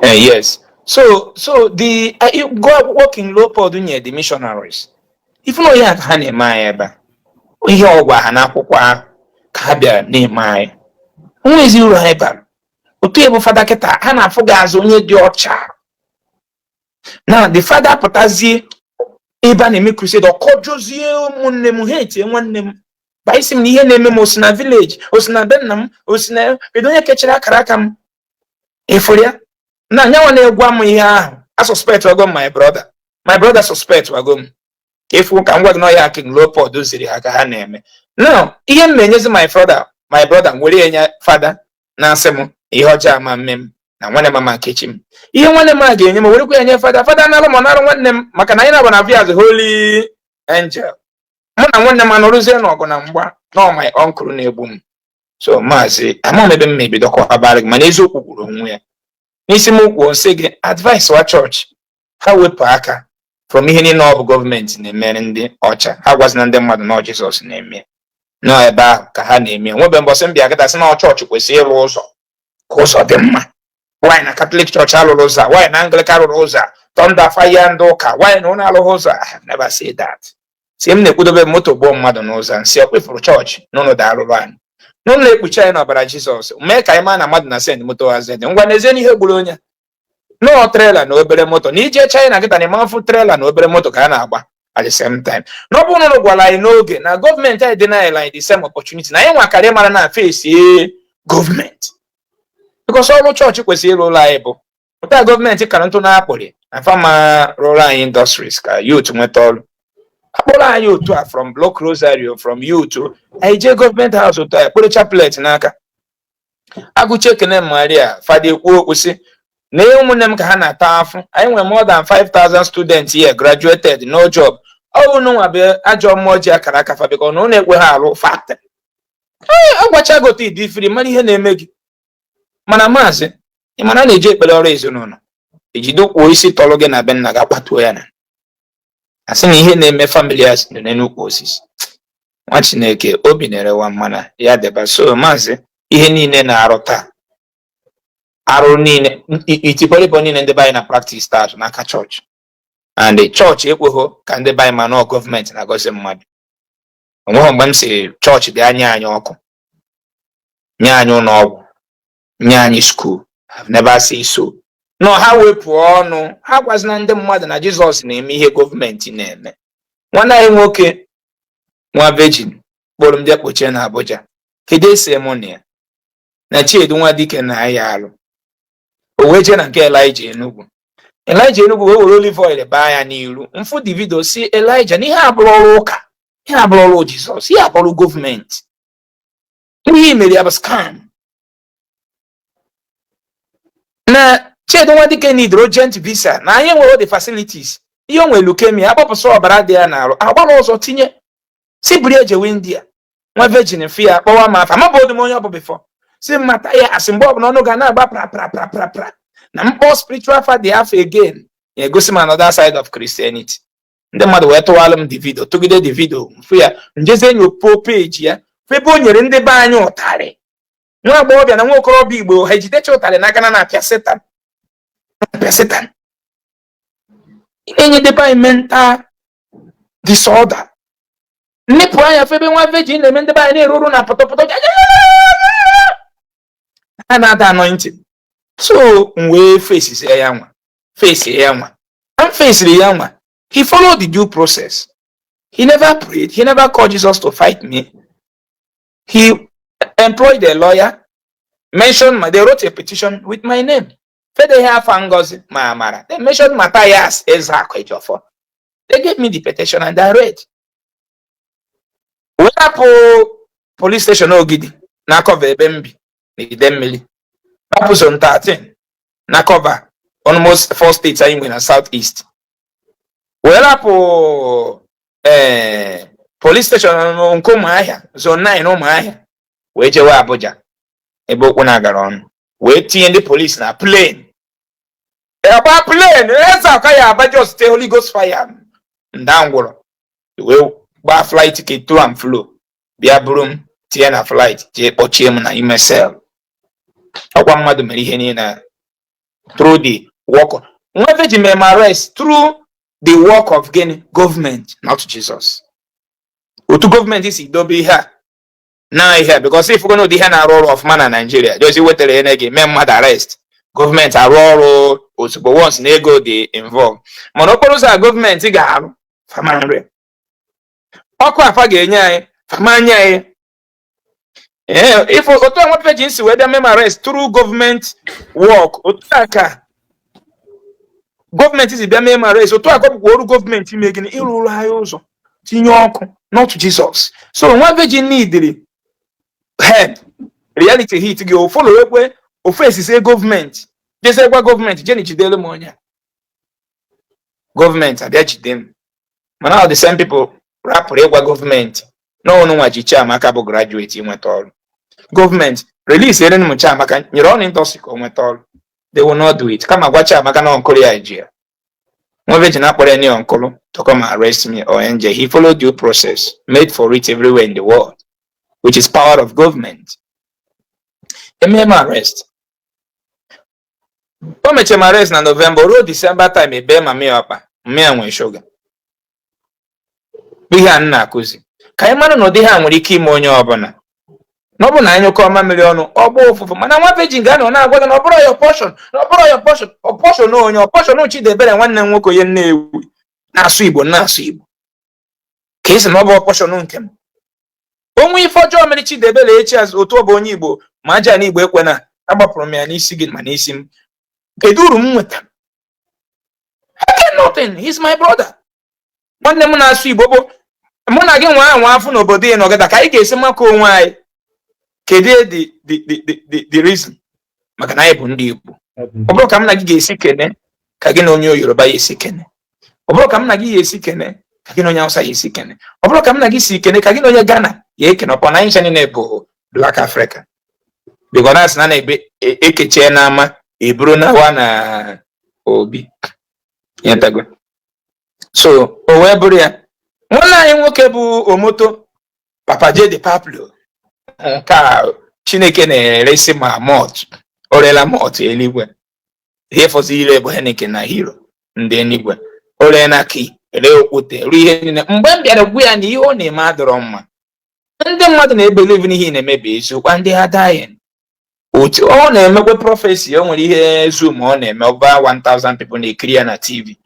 Yes. So the you go akwụkwọ King Leopold nye the missionaries. Ifu na ihe a ka ha na-eme anyị ebe a. Ihe ọ gwa ha n'akwụkwọ ahụ ka ha bịara na-eme anyị. Onwezi uru anyị bara. Otu ebe fada kịta ha na-afụ gị azụ onye dị ọcha. Na the father pụtazie ebe a na-eme crusade, ọkọjọzie ụmụnne m, ha etie nwanne m ba isi m na ihe na-eme m osi na village, osi na be nna m, osi na kedu onye kechara akara aka m ịfụrụ ya na nyanwa na-egwa m ihe ahụ. A suspect wago m, my brother, my brother suspect wago m. Ịfụ ka m gwa gị na ọya King Leopold ziri ha ka ha na-eme now. Ihe m na-enyezi my brother, my brother nwere enye fada na-asị m ihe ọjọọ ama mme m na nwanne m ama nkechi m. Ihe nwanne m a ga-enye m, werekwa ya nye fada. Fada analụ m, ọ narụ nwanne m, maka na anyị na-agba na viaz Holy Angel. Mụ na nwanne m anọrụzie n'ọgụ na mgba na my uncle na-egbu m. So maazị, ama m ebe m ma-ebido kọwabarị gị, mana eziokwu kwuru onwe ya n'isi m kwuo nsị gị advice wa chọọchị ha wepụ aka from ihe niile ọ bụ gọọmenti na-emere ndị ọcha. Ha gwazina ndị mmadụ na ọ Jizọs na-eme nọ ebe ahụ ka ha na-eme. Nwebe mbọsị mbịa kịta sị na ọ chọọchị kwesịrị ịrụ ụzọ ka ụzọ dị mma. Why na Catholic Church alụrụ ụzọ a? Why na Anglican rụrụ ụzọ a? Thunder fire ndị ụka, why na ụnụ alụghị ụzọ a? I have never said that. Si m na-ekwudobe moto gbuo mmadụ n'ụzọ, nsị ọkpefuru chọọchị n'ụlọ da arụrụ anyị n'ụlọ ekpuchi anyị n'ọbara Jizọs, mee ka anyị maa na mmadụ na send moto hazi ngwa. N'ezie, n'ihe gburu onye nọọ trailer na obere moto na ije China kịta na ịmafụ trailer na obere moto ka a na-agba at the same time. Na ọ bụrụ na ụnụ gwara anyị n'oge na gọọmenti anyị deny anyị the same opportunity na anyị nwakarị mara na face gọọmenti, because ọrụ chọọchị kwesịrị ịrụ ụlọ anyị bụ pụta gọọmenti kara ntụ na-akpụrị na fama rụrụ anyị industries ka youth nweta ọrụ, akpọrọ anyị otu a from Block Rosary, from youth, anyị jee government house otu a kpụrụ chaplet n'aka, agụcha ekene Maria, fada ekwu okwu sị na ụmụnne m ka ha na-ata afụ. Anyị nwere more than 5000 students here graduated, no job. Ọ bụ nwa bụ ajọ mmụọ ji akara aka fa bikọ na ụnụ ekwe ha arụ factory. Ee, agwachago otu ịdị free mara ihe na-eme gị. Mana maazị, ị mara na-eji ekpere ọrụ ezinụlọ ejide kwuo isi tọrọ gị na be nna gị, akwatuo ya na asị na ihe na-eme family ya si n'ukwu osisi. Nwa Chineke, obi na-erewa mmana ya deba. So maazị, ihe niile na-arụ taa, arụ niile, itipọrịpọ niile ndị be anyị na practice taa n'aka chọọchị, and chọọchị ekweghị ka ndị be anyị ma nọọ gọọmenti na-agọzi mmadụ. Onweghị mgbe m si chọọchị bịa nye anyị ọkụ, nye anyị ụlọ ọgwụ, nye anyị school. I've never say so. Nọ ha wepụ ọnụ ha gwazina ndị mmadụ na Jizọs na-eme ihe gọọmenti na-eme. Nwanne anyị nwoke, nwa virgin, kpọrọ m bịa kpochie na Abuja. Kedu esi mụ na ya na Chiedu nwa dike na ya alụ? O wee jee na nke Elijah Enugwu. Elijah Enugwu wee were olive oil baa ya n'iru mfụ Davido, si Elijah na ihe abụrụ ọrụ ụka, ihe abụrụ ọrụ Jizọs, ihe abụrụ gọọmenti, ihe mere ya bụ scam. Na Chiedu Nwadike need urgent visa, na anyị nwere the facilities. Ihe o nwere leukemia, agbapụsị ọbara dị ya n'arụ, agbara ọzọ tinye si buru ejewe India. Nwa virgin fi ya kpọwa m afa, amabụghị m onye ọ bụ before, si mmata ya asị mgbe ọbụla ọnụ ga na-agba pra pra pra pra pra na mkpọ spiritual father afọ again na-egosi m another side of Christianity. Ndị mmadụ wee tụwalụ m Davido, tụgide Davido mfụ ya, njeze nyopo peji ya, fụ ebe o nyere ndị be anyị ụtarị. Nwa agbọghọbịa na nwa okorobịa Igbo ha ejidecha ụtarị n'aka na na-apịa Satan, na-apịa Satan. Ị na-enye ndị be anyị mental disorder. Nnepụ anya fụ ebe nwa virgin na-eme ndị be anyị na-eruru na pọtọpọtọ ha na-ada anointing. So m wee fesizie ya nwa, face ya nwa m fesiri ya nwa. He followed the due process. He never prayed, he never called Jesus to fight me. He employed a lawyer, mentioned my, they wrote a petition with my name, Fede afa Ngozi ma amara. They mentioned Matthias Ezeaku Ejiofor. They gave me the petition and I read. Wepụ police station Ogidi na cover ebe m bi na Idemmili, rapụ zone 13 na cover almost four states anyị nwere na South East, wee rapụ police station nke Ụmụahịa, zone 9 Ụmụahịa, wee jewe Abuja ebe okwu na-agara ọnụ, wee tinye ndị police na plane, agba plane eze aka ya aba just Holy Ghost fire nda ngwụrọ, wee gbaa flight ticket to and fro, bịa buru m tinye na flight, jee kpọchie m na ime cell. Ọkwa mmadụ mere ihe niile a through the work of nwa virgin mere m arrest through the work of gịnị? Government, not Jesus. Otu gọọmenti si dobe ihe a na ihe a, because if na ụdị ihe na-arụ ọrụ ọfụma na Nigeria, dozi wetara ihe gị mee mmadụ arrest, gọọmenti arụ ọrụ ozugbo once na ego dị involved. Mana okporo ụzọ a gọọmenti ga-arụ, fama nri ọkụ afa ga-enye anyị, fama nye anyị. Ee, if otu a nwa virgin si wee bịa mee m arrest through government work, otu a ka gọọmenti si bịa mee m arrest, otu a ka ọ bụkwa ọrụ gọọmenti ime gịnị? Ịrụrụ anyị ụzọ, tinye ọkụ, not Jesus. So nwa virgin neediri help. Reality hit gị ofolo ekwe ofu esise gọọmenti jeze gwa gọọmenti jeni jidere m onye a. Gọọmenti abịa jide m, mana all the same people rapụrụ ịgwa gọọmenti na ọnụ nwa ji Chiamaka bụ graduate inweta ọrụ. Gọọmenti release ere m Chiamaka, nyere ọnụ industry ka o nweta ọrụ. They will not do it. Kama gwa Chiamaka na uncle ya ji ya. Nwa virgin akpọrọ any uncle to come arrest me or NJ. He followed due process made for it everywhere in the world, which is power of government. Eme m arrest. O mechara m arrest na November ruo December time, ebe mama ya ọkpa mama ya nwee shuga. Bụ ihe a m na-akụzi ka anyị mara na ụdị ha nwere ike ime onye ọbụla, na ọ bụ na anyị nyụkọ mamịrị ọnụ, ọ gbaa ụfụfụ. Mana nwa virgin ga-anọ na-agwa gị na ọ bụrụ your portion, na ọ bụrụ your portion, ọ portion onye, ọ portion Chidebere nwanne m nwoke, onye Nnewi na-asụ Igbo, na-asụ Igbo ka esi na ọ bụ portion nke m. Onwe ife ọjọọ mere Chidebere echi azụ otu ọ bụ onye Igbo ma aja na Igbo ekwena, agbapụrụ m ya n'isi gị ma n'isi m. Kedu uru m nwetara? I get nothing. He's my brother. Nwanne m na-asụ Igbo bụ mụ na gị nwa anwa afọ n'obodo ị nọgịda ka anyị ga-esi makọ onwe anyị. Kedu the reason? Maka na anyị bụ ndị Igbo. Ọ bụrụ ka m na gị ga-esi kene ka gị na onye Yoruba ya esi kene, ọ bụrụ ka m na gị ya esi kene ka gị na onye Hausa ya esi kene, ọ bụrụ ka m na gị si kene ka gị na onye Ghana ya ekene, ọkwa na anyị ncha niile bụ Black Africa, because na asị na na-ebe ekechie n'ama eburu na wa na obi nyetago. So o wee bụrụ ya, nwanne anyị nwoke bụ Omoto Papa J de Pablo, nke a Chineke na-eresi ma malt, o rela malt eluigwe, ihe fọzọ ire bụ Heineken na Hero ndị eluigwe. O ree na ki ree okwute ruo ihe niile. Mgbe m bịara gwa ya na ihe ọ na-eme adọrọ mma, ndị mmadụ na-ebelieve n'ihe ị na-eme bụ eziokwu, ndị ha dying otu ọ na-emekwa prophecy. O nwere ihe Zoom ọ na-eme, over 1000 people na-ekiri ya na TV.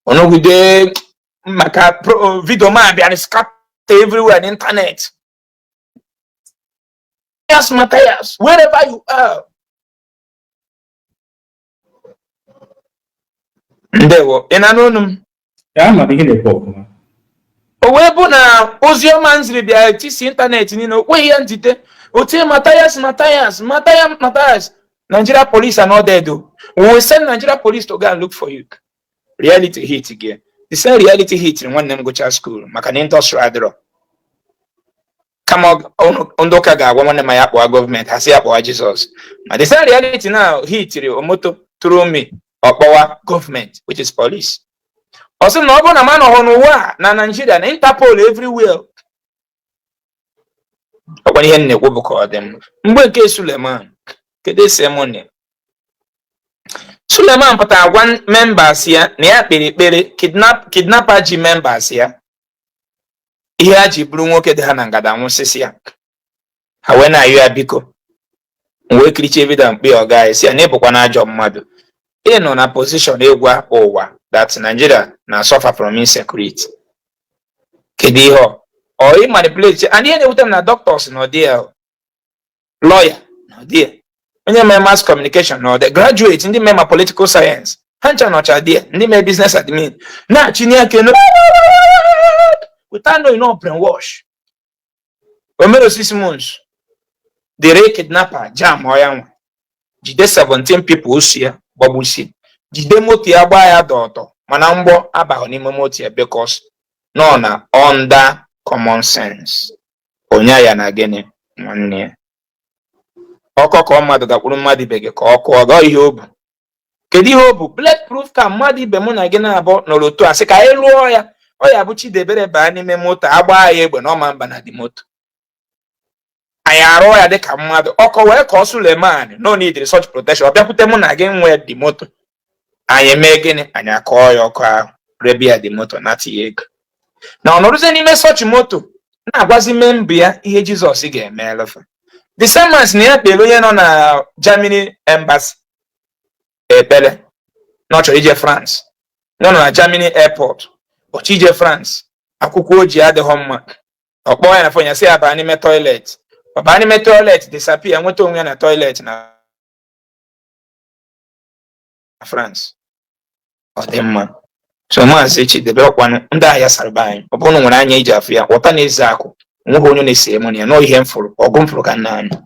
Ọnọgide maka video ma bịara scatter everywhere on internet. Yes, Matthias, wherever you are. Ndewo, ị na-anụ olu m? Ya ma ihe na-ekwu ọfụma. O wee bụ na ozi ọma nziri bịa etisi ịntanetị niile, o kweghị ya njite. Otie Matthias, Matthias, Matthias, Matthias. Nigeria police are not there though. We will send Nigeria police to go and look for you. Reality hit gị. The same reality hit nwanne m gụchaa school maka na industry adịrọ. Kama ndị ụka ga-agwa nwanne m ya kpọwa gọọmenti, ha sị ya kpọwa Jizọs. Ma the same reality now hitiri Omoto through me, ọkpọwa gọọmenti, which is police. Ọ sị na ọ bụrụ na m anọghọ n'ụwa a na Nigeria na Interpol everywhere. Ọkwa ihe m na-ekwu bụ ka ọ dị m mgbe nke Suleman. Kedu esi m na Suleman pụtara gwa members ya na ya kpere ekpere kidnapper ji members ya ihe ha ji bụrụ nwoke dị ha na ngada nwụsịsị ya, ha wee na-ayọ ya biko. M wee kirichie vidio mkpi ọga ya, si ya na ịbụkwa na ajọ mmadụ, ị nọ na position ịgwa ụwa that Nigeria na suffer from insecurity. Kedu ihe ọ ị manipulate? And ihe na-ewute m na doctors nọ there, lawyer nọ there, onye mee mass communication nọ there, graduate ndị mee ma political science ha ncha nọcha there, ndị mee business admin na-achịnye aka elu without knowing no brainwash. O mere 6 months, the real kidnapper jam ọ ya nwa jide 17 people osu ya gbagbusie, jide moto ya gbaa ya dọtọ, mana mgbọ abaghị n'ime moto ya because nọ na under common sense. Onye ya na gịnị nwanne ya ọkọ ka mmadụ gakwuru mmadụ ibe gị ka ọ kụọ gọọ ihe o bu. Kedu ihe o bu? Bulletproof ka mmadụ ibe mụ na gị na-abụ nọrọ otu a sị ka anyị lụọ ya, ọ ya bụ Chidebere baa n'ime moto agbaa ya egbe na ọma mba na dị moto anyị arụọ ya dịka mmadụ ọkọ wee ka ọ Suleman no need such protection. Ọ bịakwute mụ na gị nwee dị moto, anyị eme gịnị? Anyị akọọ ya ọkụ ahụ, rebe ya dị moto, nata ya ego na ọ nọrụzie n'ime such moto na-agwazi member ya ihe Jizọs ga-eme elefa. The same man na ya kpere onye nọ na Germany embassy ekpere na ọ chọrọ ije France, nọ na Germany airport, ọ chọ ije France, akwụkwọ o ji adịghọ mma. Ọ kpọọ ya na phone ya, sị ya baa n'ime toilet. Ọ baa n'ime toilet, disappear, nweta onwe ya na toilet na France. Ọ dị mma. So Maazị Chidebere, ọkwanụ ndị ahịa sara anyị, ọ bụrụ na nwere anya iji afụ ya ghọta na eze akụ onweghị onye na-ese emu ya nọọ ihe m fụrụ ọgụ m fụrụ ka nna anyị.